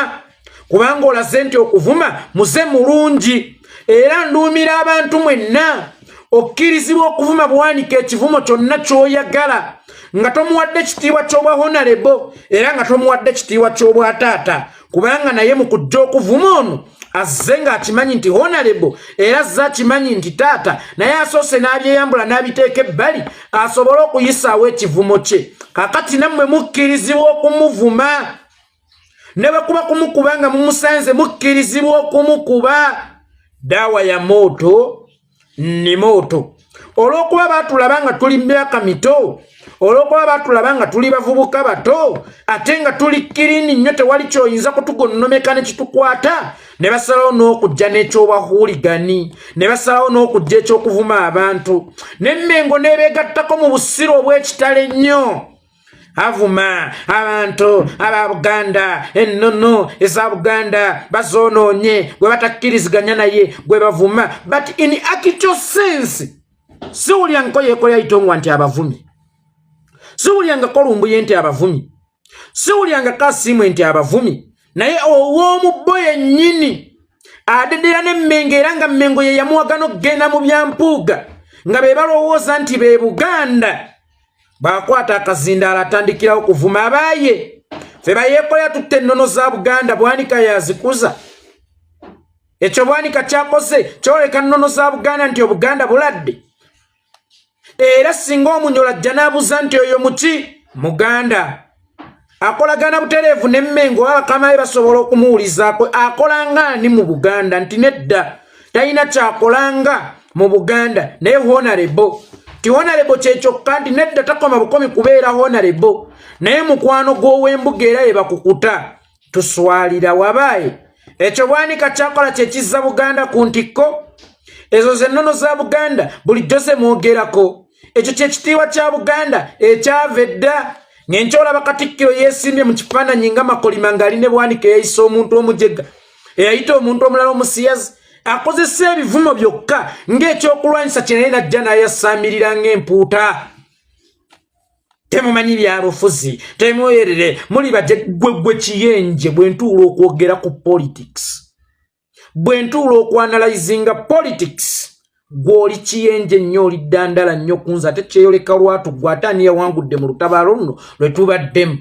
kubanga olaze nti okuvuma muze mulungi. Era nduumira abantu mwenna, okkirizibwa okuvuma Bwanika ekivumo kyonna ky'oyagala nga tomuwadde kitiibwa ky'obwa honorable era nga tomuwadde kitiibwa ky'obwataata, kubanga naye mu kujja okuvuma ono azze ng'akimanyi nti honorable era azze akimanyi nti taata, naye asoose n'abyeyambula n'abiteeka ebbali asobole okuyisaawo ekivumo kye. Kakati nammwe mukkirizibwa okumuvuma, ne bwe kuba kumukuba nga mumusanze, mukkirizibwa okumukuba. Daawa ya mooto ni mooto. Olw'okuba baatulaba nga tuli myaka mito, olw'okuba baatulaba nga tuli bavubuka bato ate nga tuli kirini nnyo, tewali kyoyinza kutugonnomeka ne kitukwata, ne basalawo n'okujja n'ekyobwahuuligani, ne basalawo n'okujja eky'okuvuma abantu n'emmengo n'ebeegattako mu busiru obw'ekitalo ennyo. Avuma abantu aba Buganda, ennono eza Buganda bazoonoonye, gwe batakkiriziganya naye gwe bavuma. But in actual sense, siwulyangako Yeekola Itongwa nti abavumi, siwulyangako Lumbuye nti abavumi, siwulyangako Asiimwe nti abavumi. Naye ow'omubbo yennyini adedera n'Emmengo, era nga Mmengo ye yamuwagana okugenda mu byampuuga, nga be balowooza nti be Buganda, bw'akwata akazindaalo atandikirawo kuvuma abaaye. Fe bayeekola tutta ennono za Buganda, Bwanika yazikuza. Ekyo Bwanika kyakoze kyoleka nnono za Buganda nti Obuganda buladde. Era singa Omunyola ajja n'abuuza nti oyo muki Muganda akolagana butereevu n'Emmengo, oba bakama be basobola okumuwulizaako, akolanga ani mu Buganda? Nti nedda, talina kyakolanga mu Buganda, naye honorable. Ti honorable kyekyokka? Nti nedda, takoma bukomi kubeera honorable, naye mukwano gw'ow'embuga era ye bakukuta. Tuswalira wabaaye. Ekyo Bwanika kyakola kyekizza Buganda ku ntikko. Ezo zennono za Buganda bulijjo ze mwogerako. Ekyo kyekitiibwa kya Buganda ekyava edda. Ng'enkyolaba Katikkiro yeesimbye mu kifaananyi nga Makolima ng'ali ne Bwanika eyayisa omuntu omujega, eyayita omuntu omulala omusiyazi, akozesa ebivumo byokka ng'ekyokulwanyisa kye, naye najja n'ayasaamirira ng'empuuta. Temumanyi byabufuzi, temwerere, muli baje. Gwe gwe kiyenje, bwe ntuula okwogera ku politics, bwe ntuula okwanalizinga politics, gw'oli kiyenje nnyo, oli ddandala nnyo kunze. Ate kyeyoleka lwatu, gwe ate ani yawangudde mu lutabaalo luno lwe tubaddemu?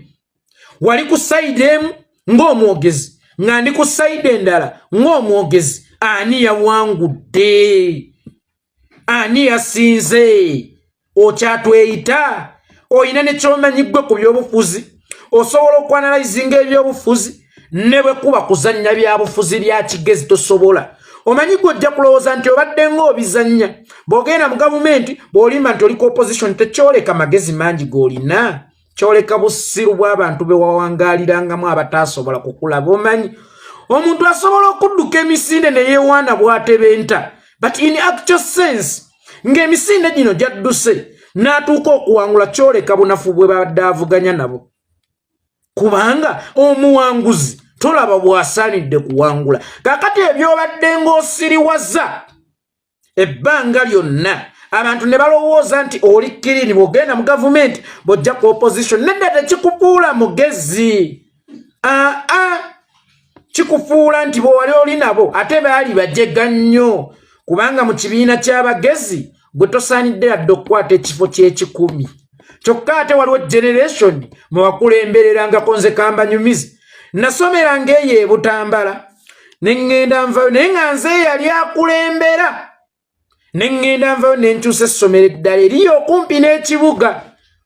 Wali ku side emu ng'omwogezi, nga ndi ku side endala ng'omwogezi. Ani yawangudde? Ani yasinze? Okyatweyita oyina ne kyomanyi ggwe ku byobufuzi? Osobola okwanalizinga ebyobufuzi? Ne bwe kuba kuzannya byabufuzi bya kigezi tosobola. Omanyi gwe ojja kulowooza nti obadde ng'obizannya bw'ogenda mu gavumenti, bw'olimba nti oli ku opposition, tekyoleka magezi mangi g'olina, kyoleka busiru bw'abantu be wawangaalirangamu abataasobola kukulaba. Omanyi omuntu asobola okudduka emisinde ne yeewaana bw'atebenta, but in actual sense ng'emisinde gino gyadduse n'atuuka okuwangula, kyoleka bunafu bwe badde avuganya nabo, kubanga omuwanguzi tolaba bw'asaanidde kuwangula. Kakati ebyobadde ng'osiriwaza ebbanga lyonna, abantu ne balowooza nti oli clean bw'ogenda mu gavumenti, bw'ojja ku opposition, nedda, tekikufuula mugezi. Aa, kikufuula nti bwewali oli nabo ate baali bajega nnyo, kubanga mu kibiina ky'abagezi gwe tosaanidde yadde okukwata ekifo ky'ekikumi. Kyokka ate waliwo generation mwe wakulembererangako. Nze kambanyumize, nasomeranga eyo ebutambala ne ŋŋenda nvayo, naye nga nze eyali akulembera, ne ŋŋenda nvayo ne nkyusa essomero eddala eriyo okumpi n'ekibuga.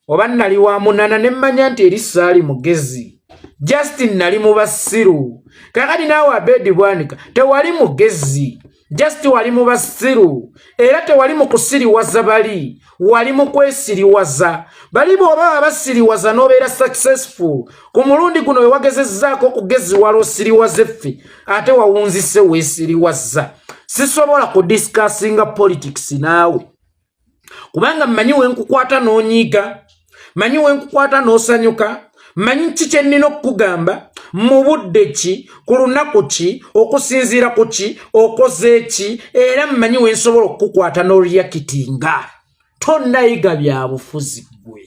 Oba nali wa munana, ne mmanya nti eri saali mugezi, Justin nali mu basiru. Kakati naawe Abedi Bwanika tewali mugezi, just wali mu basiru, era tewali mu kusiriwaza bali, wali mu kwesiriwaza bali. Bw'oba abasiriwaza n'obeera successful ku mulundi guno, we wagezezzaako okugeziwala osiriwaza effe, ate wawunzise weesiriwaza. Sisobola kudiscussinga politics naawe. Kubanga mmanyi we nkukwata n'onyiiga, manyi we nkukwata n'osanyuka, manyi ki kye nnina okukugamba, mu budde ki, ku lunaku ki, okusinziira ku ki, okoze ki, era mmanyi we nsobola okukukwata n'oriyakitinga. Tonnayiga bya bufuzi ggwe.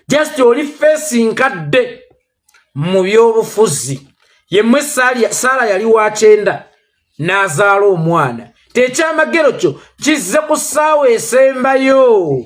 Just oli feesi nkadde mu by'obufuzi. Yemmwe Saala yali wa kyenda n'azaala omwana. Tekyamagero kyo kizze ku ssaawa esembayo.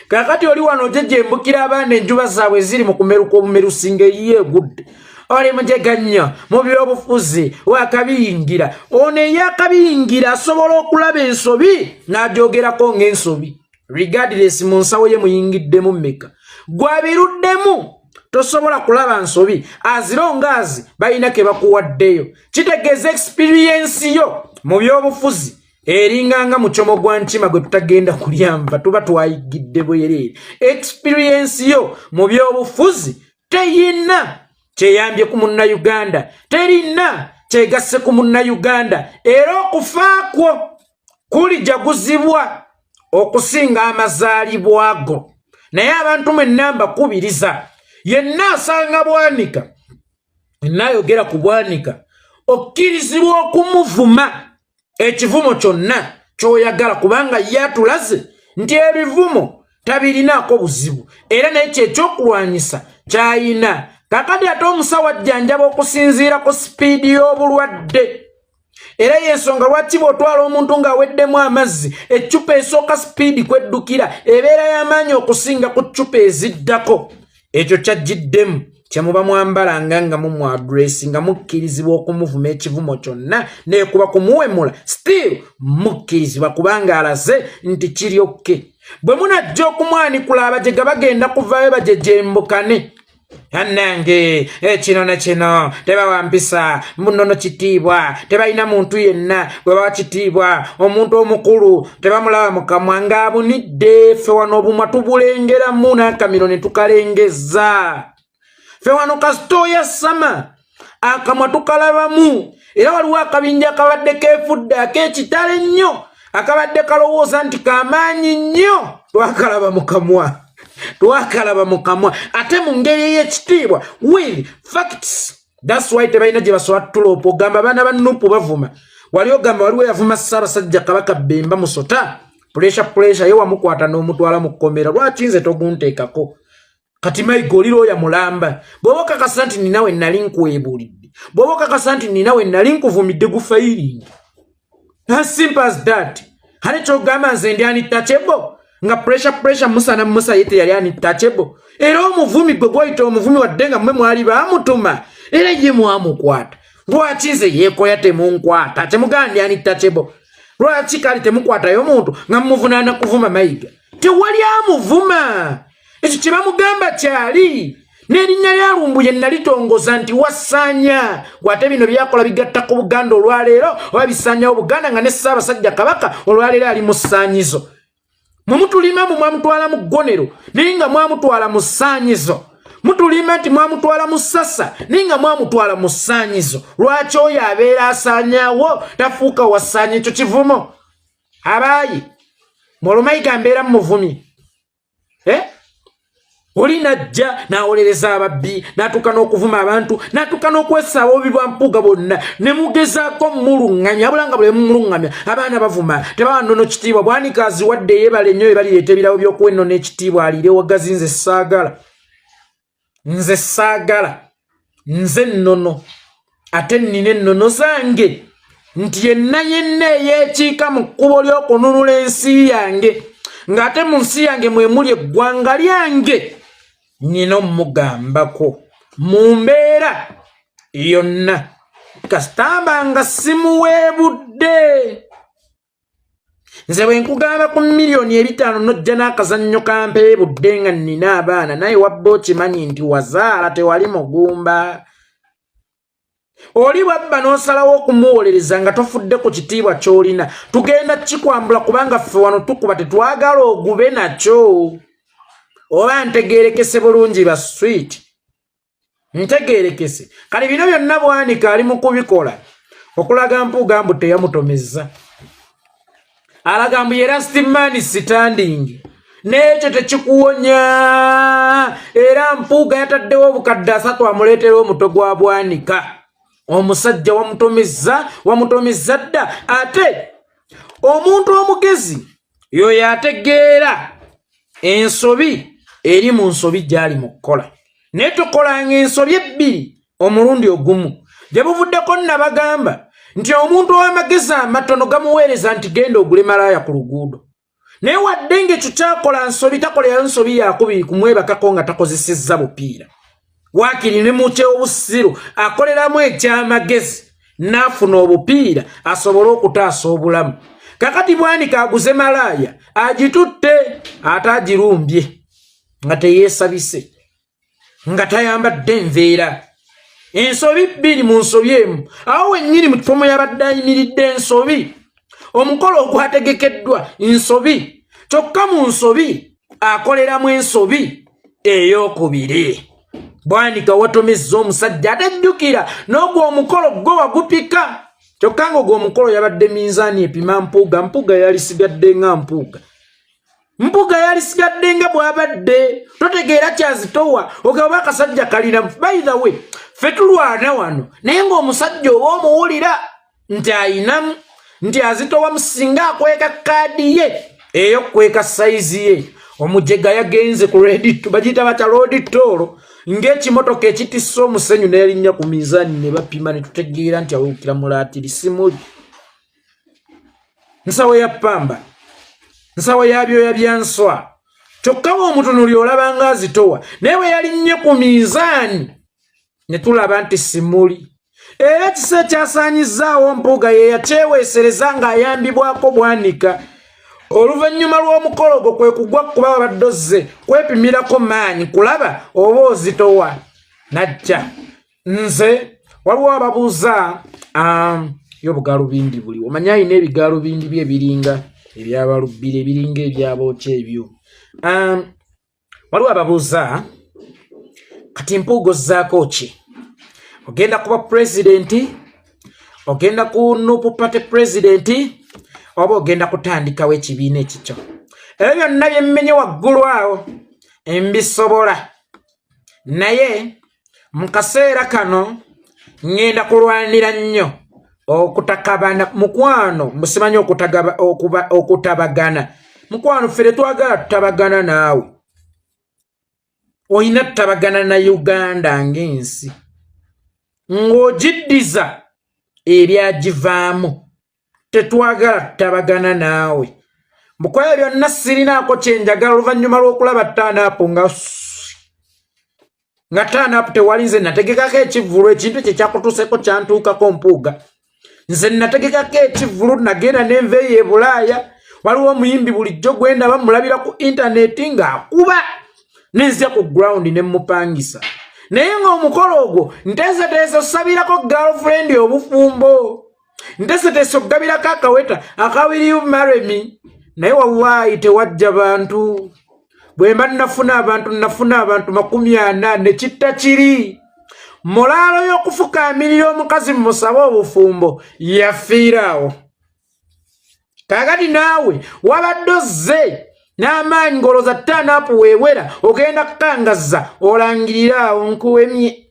Kaakati oli wano ojejembukira abaana enjuba zaabwe eziri mu kumeruka obumerusi ng'eyiyo egudde. Oli mujega nnyo mu by'obufuzi, wakabiyingira. Ono eyakabiyingira asobola okulaba ensobi n'agyogerako ng'ensobi. Regardless mu nsawo ye muyingiddemu mmeka. Gwabiruddemu tosobola kulaba nsobi as long as balina ke bakuwaddeyo. Kitegeeza experience yo mu by'obufuzi eringanga muchomo gwa nkima gwe tutagenda kulya nva, tuba twayigidde bwereere. Experience yo mu by'obufuzi teyina kyeyambye ku munnayuganda, terina kyegasse ku munnayuganda, era okufa kwo kulijaguzibwa okusinga amazaalibwa go. Naye abantu mwenna mbakubiriza, yenna asanga Bwanika, yenna ayogera ku Bwanika, okkirizibwa okumuvuma ekivumo kyonna ky'oyagala, kubanga ye atulaze nti ebivumo tabirinaako buzibu, era naye kyekyokulwanyisa ky'ayina. Kakati ate omusawo ajjanjaba okusinziira ku sipiidi y'obulwadde, era y'ensonga lwaki bw'otwala omuntu ng'aweddemu amazzi, eccupa esooka sipiidi kweddukira ebeera y'amaanyi okusinga ku ccupa eziddako. Ekyo kyajjiddemu kye muba mwambalanga nga mumwadresi, nga mukkirizibwa okumuvuma ekivumo kyonna neekuba kumuwemula, still mukkirizibwa kubanga alaze nti kiri okke. Bwe munajja okumwanikula abajega bagenda kuvaayo bajejembukane. Annange kino na kino tebawa mpisa munono kitiibwa, tebalina muntu yenna gwe bawa kitiibwa, omuntu omukulu tebamulaba mu kamwa ng'abunidde. Ffe wano obumwa tubulengeramu n'akamiro ne tukalengeza. Ffe wano kasita oyasama akamwa tukalabamu. Era waliwo akabinja akabadde keefudde ak'ekitalo ennyo, akabadde kalowooza nti kamaanyi nnyo, twakalaba mu kamwa, twakalaba mu kamwa, ate mu ngeri ey'ekitiibwa with facts. That's why tebalina gye basobola tuloopa. Ogamba abaana ba Nupu bavuma, wali ogamba waliwo yavuma Ssaabasajja Kabaka Bemba Musota, pressure pressure, ye wamukwata n'omutwala mu kkomera. Lwaki nze togunteekako? Kati Mayiga oli looya mulamba, bw'oba okakasa nti nina we nali nkwebuulidde, bw'oba okakasa nti nina we nali nkuvumidde, gufayiringi. As simple as that. Hale kyogamba nze ndi untouchable, nga pressure pressure Musa na Musa ye teyali untouchable. Era omuvumi gwe gwayita omuvumi, wadde nga mmwe mwali baamutuma, era ye mwamukwata. Lwaki nze yeekoya temunkwata? Temugamba ndi untouchable. Lwaki kale temukwatayo omuntu nga mumuvunaana kuvuma Mayiga? Tewali amuvuma. Ekyo kye bamugamba kyali n'erinnya lya Lumbuye nalitongoza nti wasaanya gwate bino byakola bigatta ku Buganda olwaleero oba bisaanyawo Buganda, nga ne Ssaabasajja Kabaka olwaleero ali mu ssaanyizo. Mwe mutulima mu mwamutwala mu ggonero, naye nga mwamutwala mu ssaanyizo. Mutulima nti mwamutwala mu ssasa, naye nga mwamutwala mu ssaanyizo. Lwaki oyo abeera asaanyawo tafuuka wasaanya? Ekyo kivumo. Abaayi mwolumayiga mbeera mumuvumye. Oli najja n'awolereza ababbi, n'atuuka n'okuvuma abantu, n'atuuka n'okwesa obubi bwa Mpuuga bwonna, ne mugezaako muluŋŋamya, abula nga buli muluŋŋamya abaana bavuma, tebawa nnono kitiibwa. Bwanika aziwadde, yeebale nnyo, ebalireeta ebirabo by'okuwa ennono ekitiibwa, aliire wagazi. Nze saagala, nze saagala, nze nnono, ate nnina ennono zange nti yenna yenna eyeekiika mu kkubo ly'okununula ensi yange, ng'ate mu nsi yange mwe muli eggwanga lyange, nnina omugambako mu mbeera yonna, kasitamba nga simuweebudde. Nze bwe nkugamba ku 5,000,000 n'ojja n'akazannyo kampeebudde nga nnina abaana, naye wabba okimanyi nti wazaala tewali mugumba. Oli bwabba n'osalawo okumuwolereza nga tofudde ku kitiibwa ky'olina, tugenda kikwambula, kubanga ffe wano tukuba tetwagala ogube nakyo. Oba ntegeerekese bulungi ba sweet? Ntegeerekese. Kale bino byonna Bwanika ali mu kubikola okulaga Mpuuga mbu teyamutomezza, alaga mbu ye last man standing. N'ekyo tekikuwonya. Era Mpuuga yataddewo obukadde 30 amuleetera omutwe gwa Bwanika. Omusajja wamutomezza, wamutomezza dda. Ate omuntu omugezi yoyo ategeera ensobi eri mu nsobi gy'ali mu kukola, naye tokolanga ensobi ebbiri omulundi ogumu. Gye buvuddeko nnabagamba nti omuntu ow'amagezi amatono gamuweereza nti genda ogule malaaya ku luguudo, naye wadde ng'ekyo kyakola nsobi, takolerayo nsobi yakubiri kumwebakako nga takozesezza bupiira. Waakiri ne mu kyobusiru akoleramu ekyamagezi n'afuna obupiira asobole okutaasa obulamu. Kakati Bwanika aguze malaaya, agitutte ate agirumbye nga teyeesabise, nga tayambadde nveera. Ensobi bbiri mu nsobi emu. Awo wennyini mu kifo mwe yabadde ayimiridde ensobi, omukolo ogwategekeddwa nsobi, kyokka mu nsobi akoleramu ensobi ey'okubiri. Bwanika watomezza omusajja, ate jjukira n'ogwo omukolo gwe wagupika, kyokka nga ogwo omukolo yabadde minzaani epima Mpuuga. Mpuuga yalisigadde nga Mpuuga, Mpuuga yalisigadde nga bw'abadde. Totegeera kyazitowa ogaba akasajja kalina. By the way, ffe tulwana wano, naye ng'omusajja oba omuwulira nti ayinamu, nti azitowamu, singa akweka kaadi ye ey'okukweka sayizi ye. Omujega yagenze ku redi, bagiyita batya, road toll, ng'ekimotoka ekitisse omusenyu, n'erinnya ku minzaani ne bapima ne tutegeera nti awukira mulaatiri. Simuli nsawo ya pamba, nsawo ya byoya bya nswa. Kyokka bw'omutunuli olaba nga azitowa, naye bwe yalinnye ku minzaani ne tulaba nti simuli. Era ekisa ekyasaanyizzaawo Mpuuga ye yakyeweesereza ng'ayambibwako Bwanika. Oluvannyuma lw'omukolo ogwo kwe kugwa kuba babadde ozze kwepimirako maanyi kulaba oba ozitowa najja. Nze waliwo ababuuza yo bugalubindi buli omanyi alina ebigalubindi bye ebiringa ebyabalubbira, ebiringa ebyabookya ebyo. Waliwo ababuuza kati Mpuuga ozzaako ki? Ogenda kuba pulezidenti, ogenda ku NUP party pulezidenti, oba ogenda kutandikawo ekibiina ekikyo? Ebyo byonna byemmenye waggulu awo mbisobola, naye mu kaseera kano ŋŋenda kulwanira nnyo okutakabana mukwano. Musimanyi okutabagana mukwano, ffe tetwagala tutabagana naawe. Olina tutabagana na Uganda ng'ensi ng'ogiddiza ebyagivaamu. Tetwagala tutabagana naawe. Mukwayo byonna sirinaako kyenjagala. Oluvannyuma lw'okulaba turn-up nga turn-up tewali, nze nategekako ekivvulu. Ekintu ekyo ekyakutuuseko kyantuukako, Mpuuga. Nze nategekako ekivvulu, nagenda nenva eyo e Bulaaya. Waliwo omuyimbi bulijjo gwendaba mulabira ku intaneti ng'akuba, nenzija ku ground ne mupangisa, naye ng'omukolo ogwo nteeseteese osabirako girlfriend obufumbo, nteeseteese okugabirako akaweta aka "Will you marry me?" Naye wallahi tewajja bantu. Bwe mba nafuna abantu, nafuna abantu 40, nekitta kiri mulaalo y'okufukaamirira omukazi musabe obufumbo yafiiraawo. Kaakati naawe wabadde ozze n'amaanyi ng'olowooza turn-up weewera, ogenda kukangazza olangirire awo nkuwemye,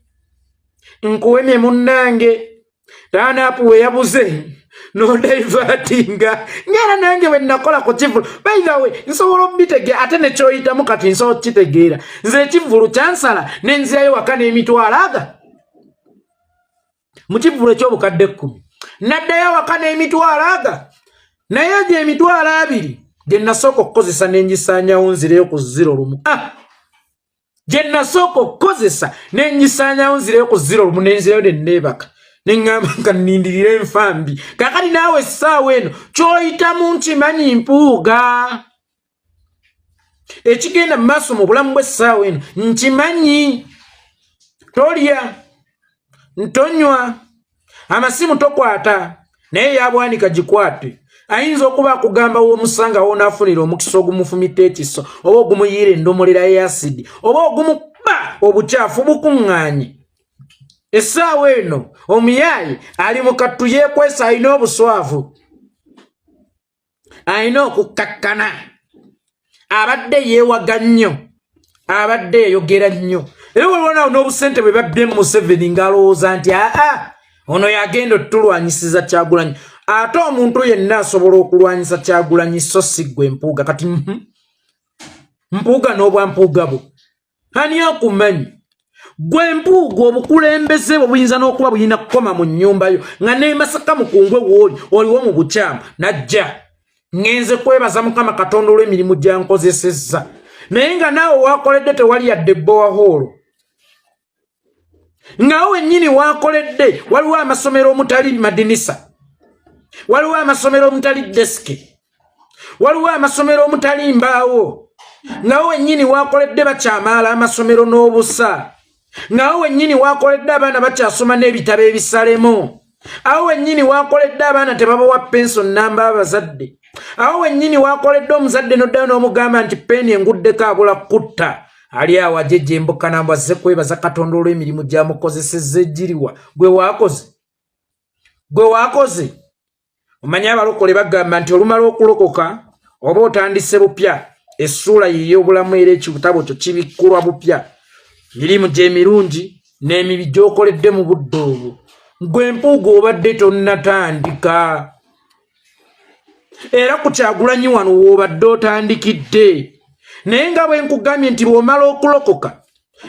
nkuwemye munnange. Turn-up we yabuze nodivertinga ngera nange bwe nakola ku kivulu. By the way, nsobola obitegeera, ate nekyoyitamu kati nsobola okukitegeera. Nze ekivulu kyansala nenzirayo waka n'emitwalo aga mu kivulu eky'obukadde 10, naddayo waka n'emitwalo aga, naye egyo emitwalo 20 gye nasooka okukozesa nengisaanyawo nzireyo ku zero lumu. Ah! Gye nasooka okukozesa nengisaanyawo nzireyo ku zero lumu, nenzirayo nenneebaka, neŋŋamba nga nnindirire enfambi. Kakati naawe essaawa eno ky'oyitamu nkimanyi, Mpuuga. Ekigenda mu maaso mu bulamu bw'essaawa eno nkimanyi. Tolya, ntonywa, amasimu tokwata, naye yabwanika gikwate. Ayinza okuba akugamba w'omusanga w'onaafunira omukisa ogumufumita ekiso, oba ogumuyiira endomolera y'asidi, oba ogumukuba obukyafu bukuŋŋaanye. Essaawa eno omuyaayi ali mu kattu, yeekwesa, alina obuswavu, alina okukkakkana. Abadde yeewaga nnyo, abadde yeyogera nnyo, era waliwo nawo n'obusente bwe babbye mu Museveni ng'alowooza nti aa ono yagenda otulwanyisiza Kyagulanyi. Ate omuntu yenna asobola okulwanyisa Kyagulanyi, so si ggwe Mpuuga. Kati Mpuuga n'obwa Mpuuga bwo ani akumanyi? Gwe Mpuuga, obukulembeze bwe buyinza n'okuba bulina kukoma mu nnyumba yo nga n'emasaka mukungwe wooli oliwo mu bukyamu. Najja ŋŋenze kwebaza Mukama Katonda olw'emirimu gyankozesezza, naye nga naawe wakoledde tewali yadde borehole, ngaawo wennyini wakoledde waliwo amasomero omutali madinisa, waliwo amasomero omutali desk, waliwo amasomero omutali mbaawo, ngawo wennyini wakoledde bakyamaala amasomero n'obusa, ngawo wennyini wakoledde abaana bakyasoma n'ebitabo ebisalemu, awo wennyini wakoledde abaana tebabawa penso namba abazadde, awo wennyini wakoledde omuzadde noddayo n'omugamba nti peeni enguddeko abula kutta. Ali awo ajejja embukanambu azze kwebaza Katonda olw'emirimu gyamukozesezza. Egiriwa gwe waakoze? Gwe waakoze? Omanyi abalokole bagamba nti olumala okulokoka oba otandise bupya essuula yey'obulamu, era ekitabo kyo kibikkulwa bupya, mirimu gy'emirungi n'emibi gy'okoledde mu budde obwo. Gwe Mpuuga obadde tonnatandika, era ku Kyagulanyi wano w'obadde otandikidde. Naye nga bwe nkugambye nti bw'omala okulokoka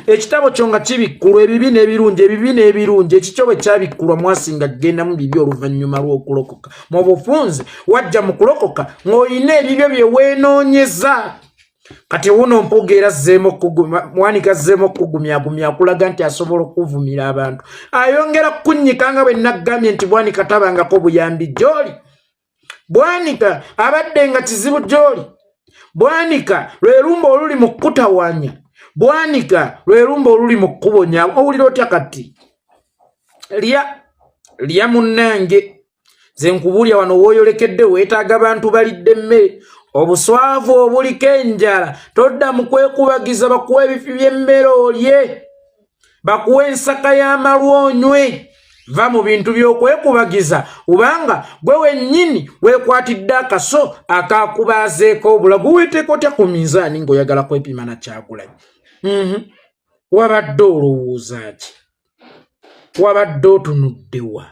ekitabo kyo nga kibikkulwa ebibi n'ebirungi, ebibi n'ebirungi, ekikyo bwe kyabikkulwa mwasinga kugendamu bibi oluvannyuma lw'okulokoka. Mu bufunze wajja mu kulokoka ng'olina ebibyo bye weenoonyeza. Kati wuno Mpuuga era azzeemu Mwanika azzeemu okukugumyagumya, akulaga nti asobola okuvumira abantu, ayongera kukunnyika nga bwe naggambye nti Bwanika tabangako buyambi gy'oli. Bwanika abadde nga kizibu gy'oli. Bwanika lwe lumba oluli mu kukutawanya, Bwanika lwe lumba oluli mu kukubonya. Owulira otya kati? Lya lya munnange, nze nkubuulya wano w'oyolekedde weetaaga bantu balidde emmere. Obuswavu obuliko enjala, todda mu kwekubagiza, bakuwa ebifi by'emmere olye, bakuwa ensaka y'amalwa onywe. Va mu bintu by'okwekubagiza, kubanga gwe wennyini weekwatidde akaso akakubaazeeko obulago. Weeteeka otya ku minzaani ng'oyagala kwepima na Kyagulanyi? Wabadde olowooza ki? Wabadde otunuddewa?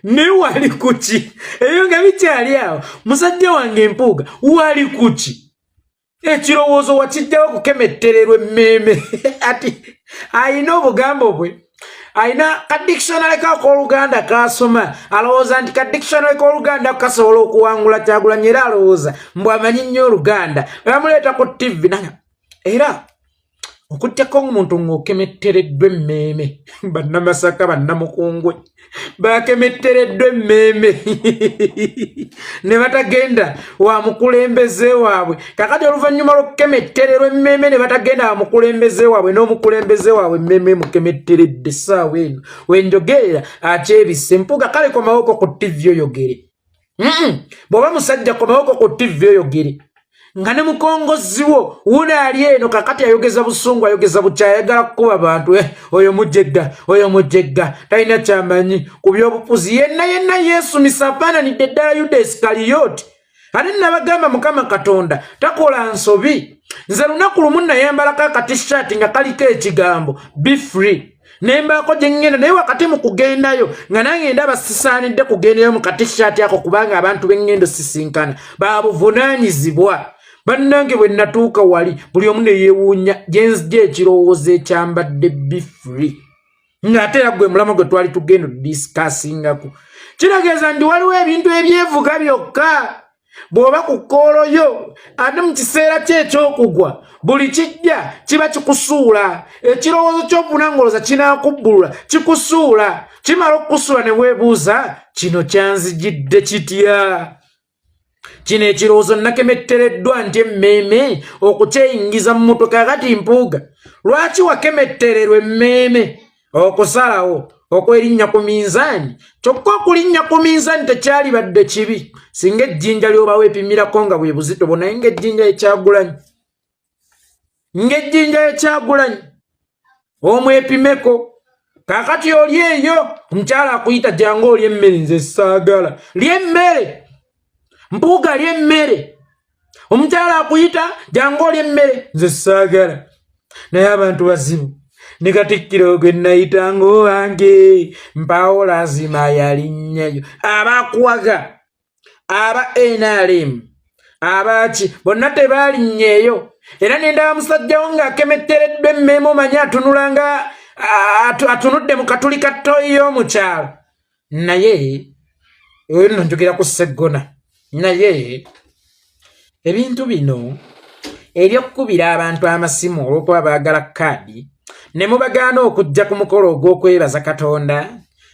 Naye wali kuki eyo nga bikyali awo? Musajja wange Mpuuga, wali kuki? Ekirowoozo wakijjawo kukemettererwa emmeeme. Ati ayina obugambo bwe, ayina ka dictionary kak'Oluganda kasoma, alowooza nti ka dictionary k'Oluganda kasobola okuwangula Kyagulanyi, era alowooza mbw amanyi nnyo Oluganda. Bamuleeta ku TV nanga era okuttako omuntu ng'okemettereddwa emmeeme. Bannamasaka, bannamukungwe bakemettereddwa emmeeme ne batagenda wa mukulembeze waabwe. Kakati oluvannyuma lw'okukemettererwa emmeeme ne batagenda wa mukulembeze waabwe, n'omukulembeze waabwe emmeeme emukemetteredde, essaawa eno wenjogerera akyebisse. Mpuuga, kale komawoko ku TV oyogere. Bw'oba musajja, komawoko ku TV oyogere nga ne mukongozi wo wuno ali eno. Kakati ayogeza busungu, ayogeza bukyayagala kukuba bantu. Oyo mujegga, oyo mujegga, talina kyamanyi ku byobufuzi. Yenna yenna yeesumisa, afaananidde ddala Yuda Isikaliyoti. Ate nabagamba Mukama Katonda takola nsobi. Nze lunaku lumu nayambalako akatishaati nga kaliko ekigambo "Be free", nembaako gye ŋŋenda, naye wakati mu kugendayo nga nange ndaba sisaanidde kugendayo mu katishaati ako, kubanga abantu b'eŋŋendo sisinkana babuvunaanyizibwa. Bannange, bwe natuuka wali buli omu ne yeewuunya gye nzija ekirowoozo ekyambadde "Be free", ng'ate era gwe mulamwa gwe twali tugenda odiscussingako. Kitegeeza nti waliwo ebintu ebyevuga byokka bw'oba ku kkoolo yo, ate mu kiseera kye ekyokugwa buli kijja kiba kikusuula. Ekirowoozo ky'ofuna ng'olowooza kinaakubbulula kikusuula, kimala okukusuula ne weebuuza, kino kyanzijidde kitya? Kino ekirowoozo nakemettereddwa nti emmeeme okukyeyingiza mu mutwe. Kakati Mpuuga, lwaki wakemettererwa emmeeme okusalawo okwerinnya ku minzaani? Kyokka okulinnya ku minzaani tekyalibadde kibi singa ejjinja ly'oba weepimirako nga bwe buzito bwo, naye ng'ejjinja ekyagulanyi, ng'ejjinja ekyagulanyi omwepimeko. Kaakati oli eyo omukyala akuyita, jangu oli emmere. Nze saagala. Lya emmere, Mpuuga, lya emmere. Omukyala akuyita jangu oli emmere, nze saagala. Naye abantu bazibu. Ne katikkiro gwe nayitanga owange mpaawo lazima yalinnyayo. Abakuwaga aba NRM abaaki bonna tebalinnyeeyo. Era nendaba musajjawo ng'akemettereddwa emmeeme, omanyi atunula nga atunudde mu katuli ka ttooyi y'omu kyalo. Naye oyo nno njogera ku Sseggona. Naye ebintu bino eby'okukubira abantu amasimu olw'okuba baagala kaadi ne mubagaana okujja ku mukolo ogw'okwebaza Katonda,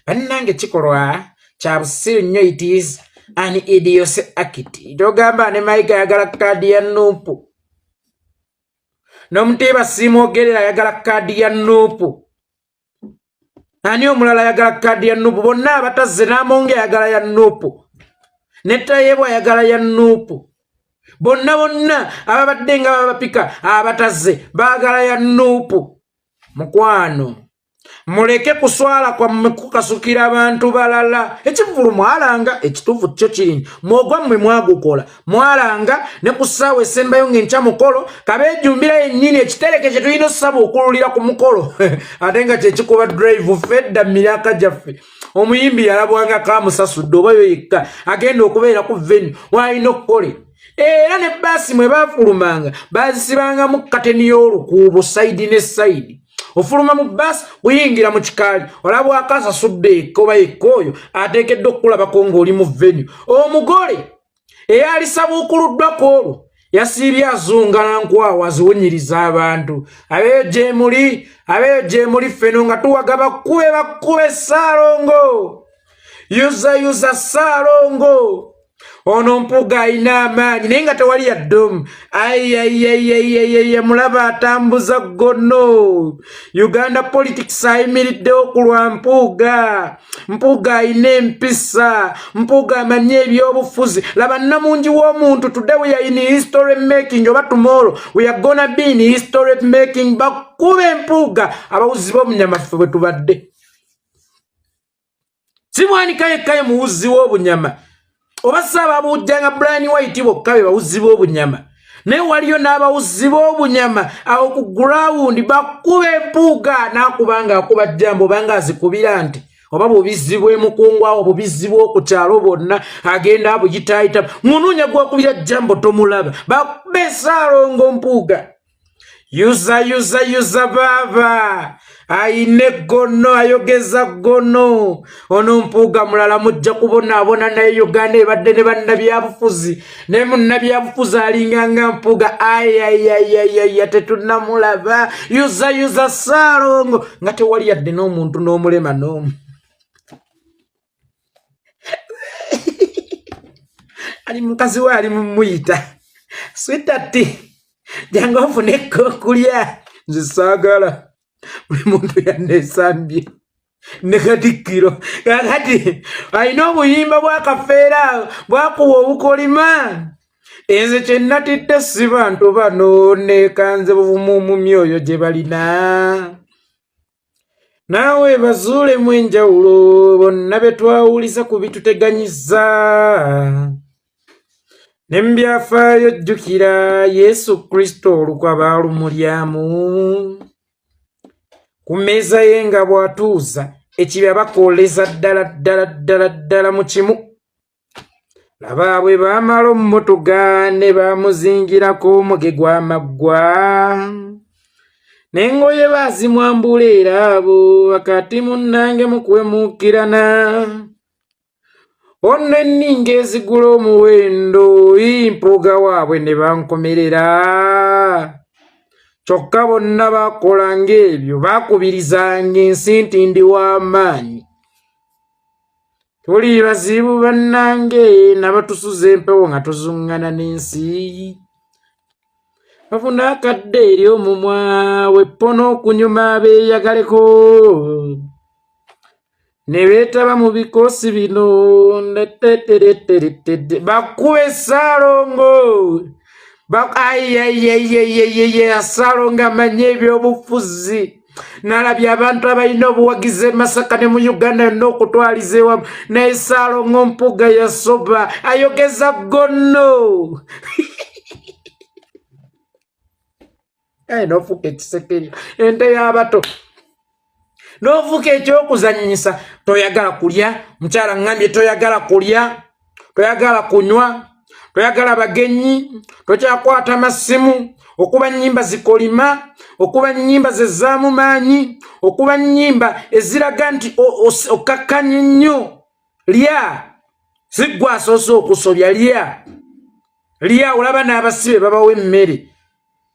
bannange kikolwa kya busiru nnyo. It is an idiocy act. Togamba ne Mayiga ayagala kaadi ya Nuupu, n'omutiiba siimwogerera ayagala kaadi ya Nuupu. Ani omulala ayagala kaadi ya Nuupu? Bonna abatazze, n'Amonge ayagala ya Nuupu, ne Tayebwa ayagala ya Nuupu. Bonna bonna ababadde nga babapika abatazze baagala ya Nuupu. Mukwano, muleke kuswala kwammwe kukasukira abantu balala. Ekivvulu mwalanga, ekituufu kyo kiri mwogwammwe mwagukola, mwalanga ne ku ssaawa esembayo ng'enkya mukolo kabeejumbira yennyini. Ekitereke kye tulina ossabuukululira ku mukolo ate nga kyekikuba drive fedda mu myaka gyaffe. Omuyimbi yalabwangako amusasudde oba yo yekka agenda okubeera ku venue w'alina okukolera. Era ne baasi mwe baafulumanga baazisibangamu kateni y'olukuubo side ne side. Ofuluma mu baasi kuyingira mu kikaali, olabwako asasudde ekka oba yekka oyo ateekeddwa okukulabako ng'oli mu venue. Omugole eyalisabuukuluddwa ku olwo yasiibye azunga nankwawa aziwunyiriza abantu. Abeeyo gyemuli, abeeyo gyemuli, ffeno nga tuwaga bakkube bakkube Ssaalongo, yuza yuza Ssaalongo. Ono Mpuuga alina amaanyi naye nga tewali yadde omu. Ayayayayayaya, mulaba atambuza gono. Uganda politics ayimiriddewo ku lwa Mpuuga. Mpuuga alina empisa, Mpuuga amanyi ebyobufuzi. Laba namungi w'omuntu. Today we are in history making, oba tomorrow we are gonna be in history making. Bakuba Empuuga, abawuzi b'omunyama ffe bwe tubadde. Si Mwanika yekka ye muwuzi w'obunyama, oba si ababuwujjanga Brian White bokka be bawuzi b'obunyama, naye waliyo n'abawuzi b'obunyama awo ku ground. Bakuba Empuuga n'akuba ng'akuba jambo, obanga azikubira nti oba bubizi bw'emukungu awo, bubizi bw'oku kyalo bwonna agenda abuyitaayita munoonya gwakubira jambo tomulaba. Bakuba Esaalongo Mpuuga, yuza yuza yuza baaba ayina eggono, ayogeza ggono. Ono Mpuuga mulala mujja kubonaabona naye. Uganda ebadde ne bannabyabufuzi, naye munnabyabufuzi alinganga Mpuuga, ayayayayaya, tetunnamulaba. Yuza yuza Ssaalongo nga tewali yadde n'omuntu n'omulema n'omu. Ali mukazi we ali mumuyita, "Sweetheart, jangu ofune ekkokulya." Nze saagala, buli muntu yanneesambye ne katikkiro. Kakati alina obuyimba bwakafeera bwakuwa obukolima. Enze kye natidde si bantu bano, neekanze buvumu mu myoyo gye balina. Naawe bazuulemu enjawulo bonna be twawuliza ku bituteganyiza ne mu byafaayo. Jjukira Yesu Kristo olukwa baalumulyamu ku mmeeza ye nga bw'atuuza ekibya, bakooleza ddala ddala ddala ddala mu kimu. Laba bwe baamala omutuga ne bamuzingirako omuge gw'amaggwa n'engoye baazimwambula. Era abo wakati munnange mukuwemuukirana ono enninga ezigula omuwendo Mpuuga waabwe ne bankomerera. Kyokka bonna bakolanga ebyo, bakubirizanga ensi nti ndi w'amaanyi. Tuli bazibu bannange, nabatusuza empewo nga tuzuŋŋana n'ensi. Bafuna akadde eri omumwa weppo n'okunyuma abeeyagaleko ne beetaba mu bikoosi bino netetereteretede. Bakuba Essaalongo, ayayayayayaya, Ssaalongo amanyi ebyobufuzi. Nalabye abantu abalina obuwagizi e Masaka ne mu Uganda yonna okutwaliza ewamu, naye Ssaalongo Mpuuga yasoba ayogeza gono. Aye n'ofuuka ekisekeri ente y'abato n'ofuuka ekyokuzannyisa toyagala kulya mukyala ŋŋambye toyagala kulya toyagala kunywa toyagala bagenyi tokyakwata masimu okuba nnyimba zikolima okuba nnyimba zezaamu maanyi okuba nnyimba eziraga nti okkakkanye nnyo lya siggwa asoose okusobya lya lya olaba n'abasibe babawa emmere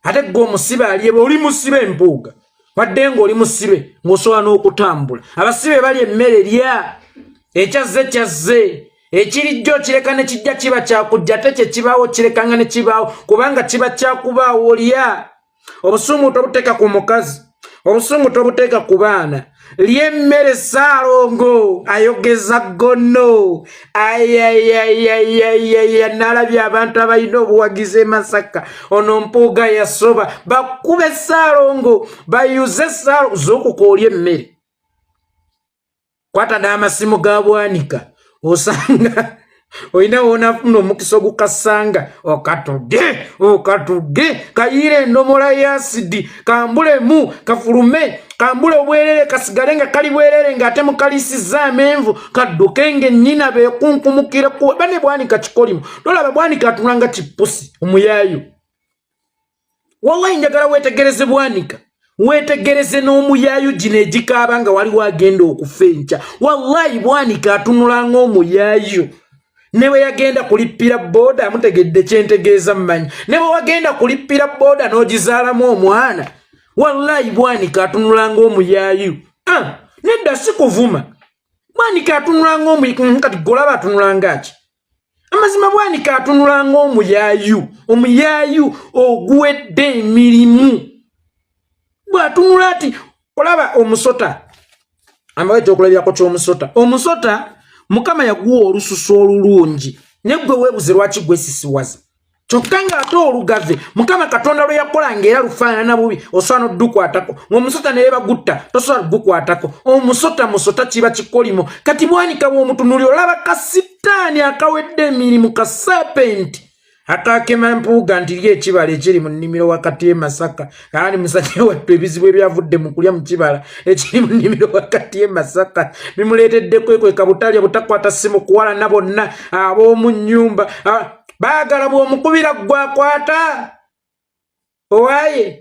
ate gwe omusibe alyeba oli musibe empuuga wadde ng'oli musibe ng'osobola n'okutambula abasibe bali emmere lya ekyazze kyazze ekirijja okireka ne kijja kiba kyakujja ate kye kibaawo kirekanga ne kibaawo kubanga kiba kyakubaawo lya obusungu tobuteeka ku mukazi obusungu tobuteeka ku baana lyemmere saalongo ayogeza gono ayayayayayaya nalabye abantu abalina obuwagizi e masaka ono mpuuga yasoba bakube saalongo bayuze saalo zuukuka olya emmere kwata n'amasimu ga bwanika osanga olina wonafuna omukisa ogukasanga okatuge okatuge kayiire endomola y'asidi kambulemu kafulume kambule obwerere kasigale nga kali bwerere ng'ate mukalisiza amenvu kadduke ng'ennyina beekunkumukire bane bwanika kikolimu tolaba bwanika atunula nga kipusi omuyaayu wallahi njagala wetegereze bwanika wetegereze n'omuyaayu gino egikaaba nga waliwo agenda okufa enkya wallahi bwanika atunula ng'omuyaayu ne bwe yagenda kulippira booda amutegedde kyentegeeza mmanyi ne bwe wagenda kulippira booda n'ogizaalamu omwana wallahi bwanika atunula ng'omuyaayu ah, nedda si kuvuma bwanika atunula ng'omuyi kati golaba atunula ngaki amazima bwanika atunula ng'omuyaayu omuyaayu oguwedde emirimu bw'atunula ati olaba omusota ambawo ekyokulabirako ky'omusota omusota mukama yaguwa olususu olulungi naye gwe weebuze lwaki gwesisiwaza kyokka ng'ate olugave mukama katonda lwe yakola ng'era lufaanana bubi osobola n'odukwatako ng'omusota naye bagutta tosobola kugukwatako omusota musota kiba kikolimo kati bwanika bw'omutunuli olaba kasitaani akawedde emirimu ka sapenti akakema mpuuga nti lyo ekibala ekiri mu nnimiro wakati e masaka kaani musajja wattu ebizibu ebyavudde mu kulya mu kibala ekiri mu nnimiro wakati e masaka bimuleetedde kwekweka butalya butakwata simu kuwalana bonna ab'omu nnyumba baagala bw'omukubira gwakwata owaye.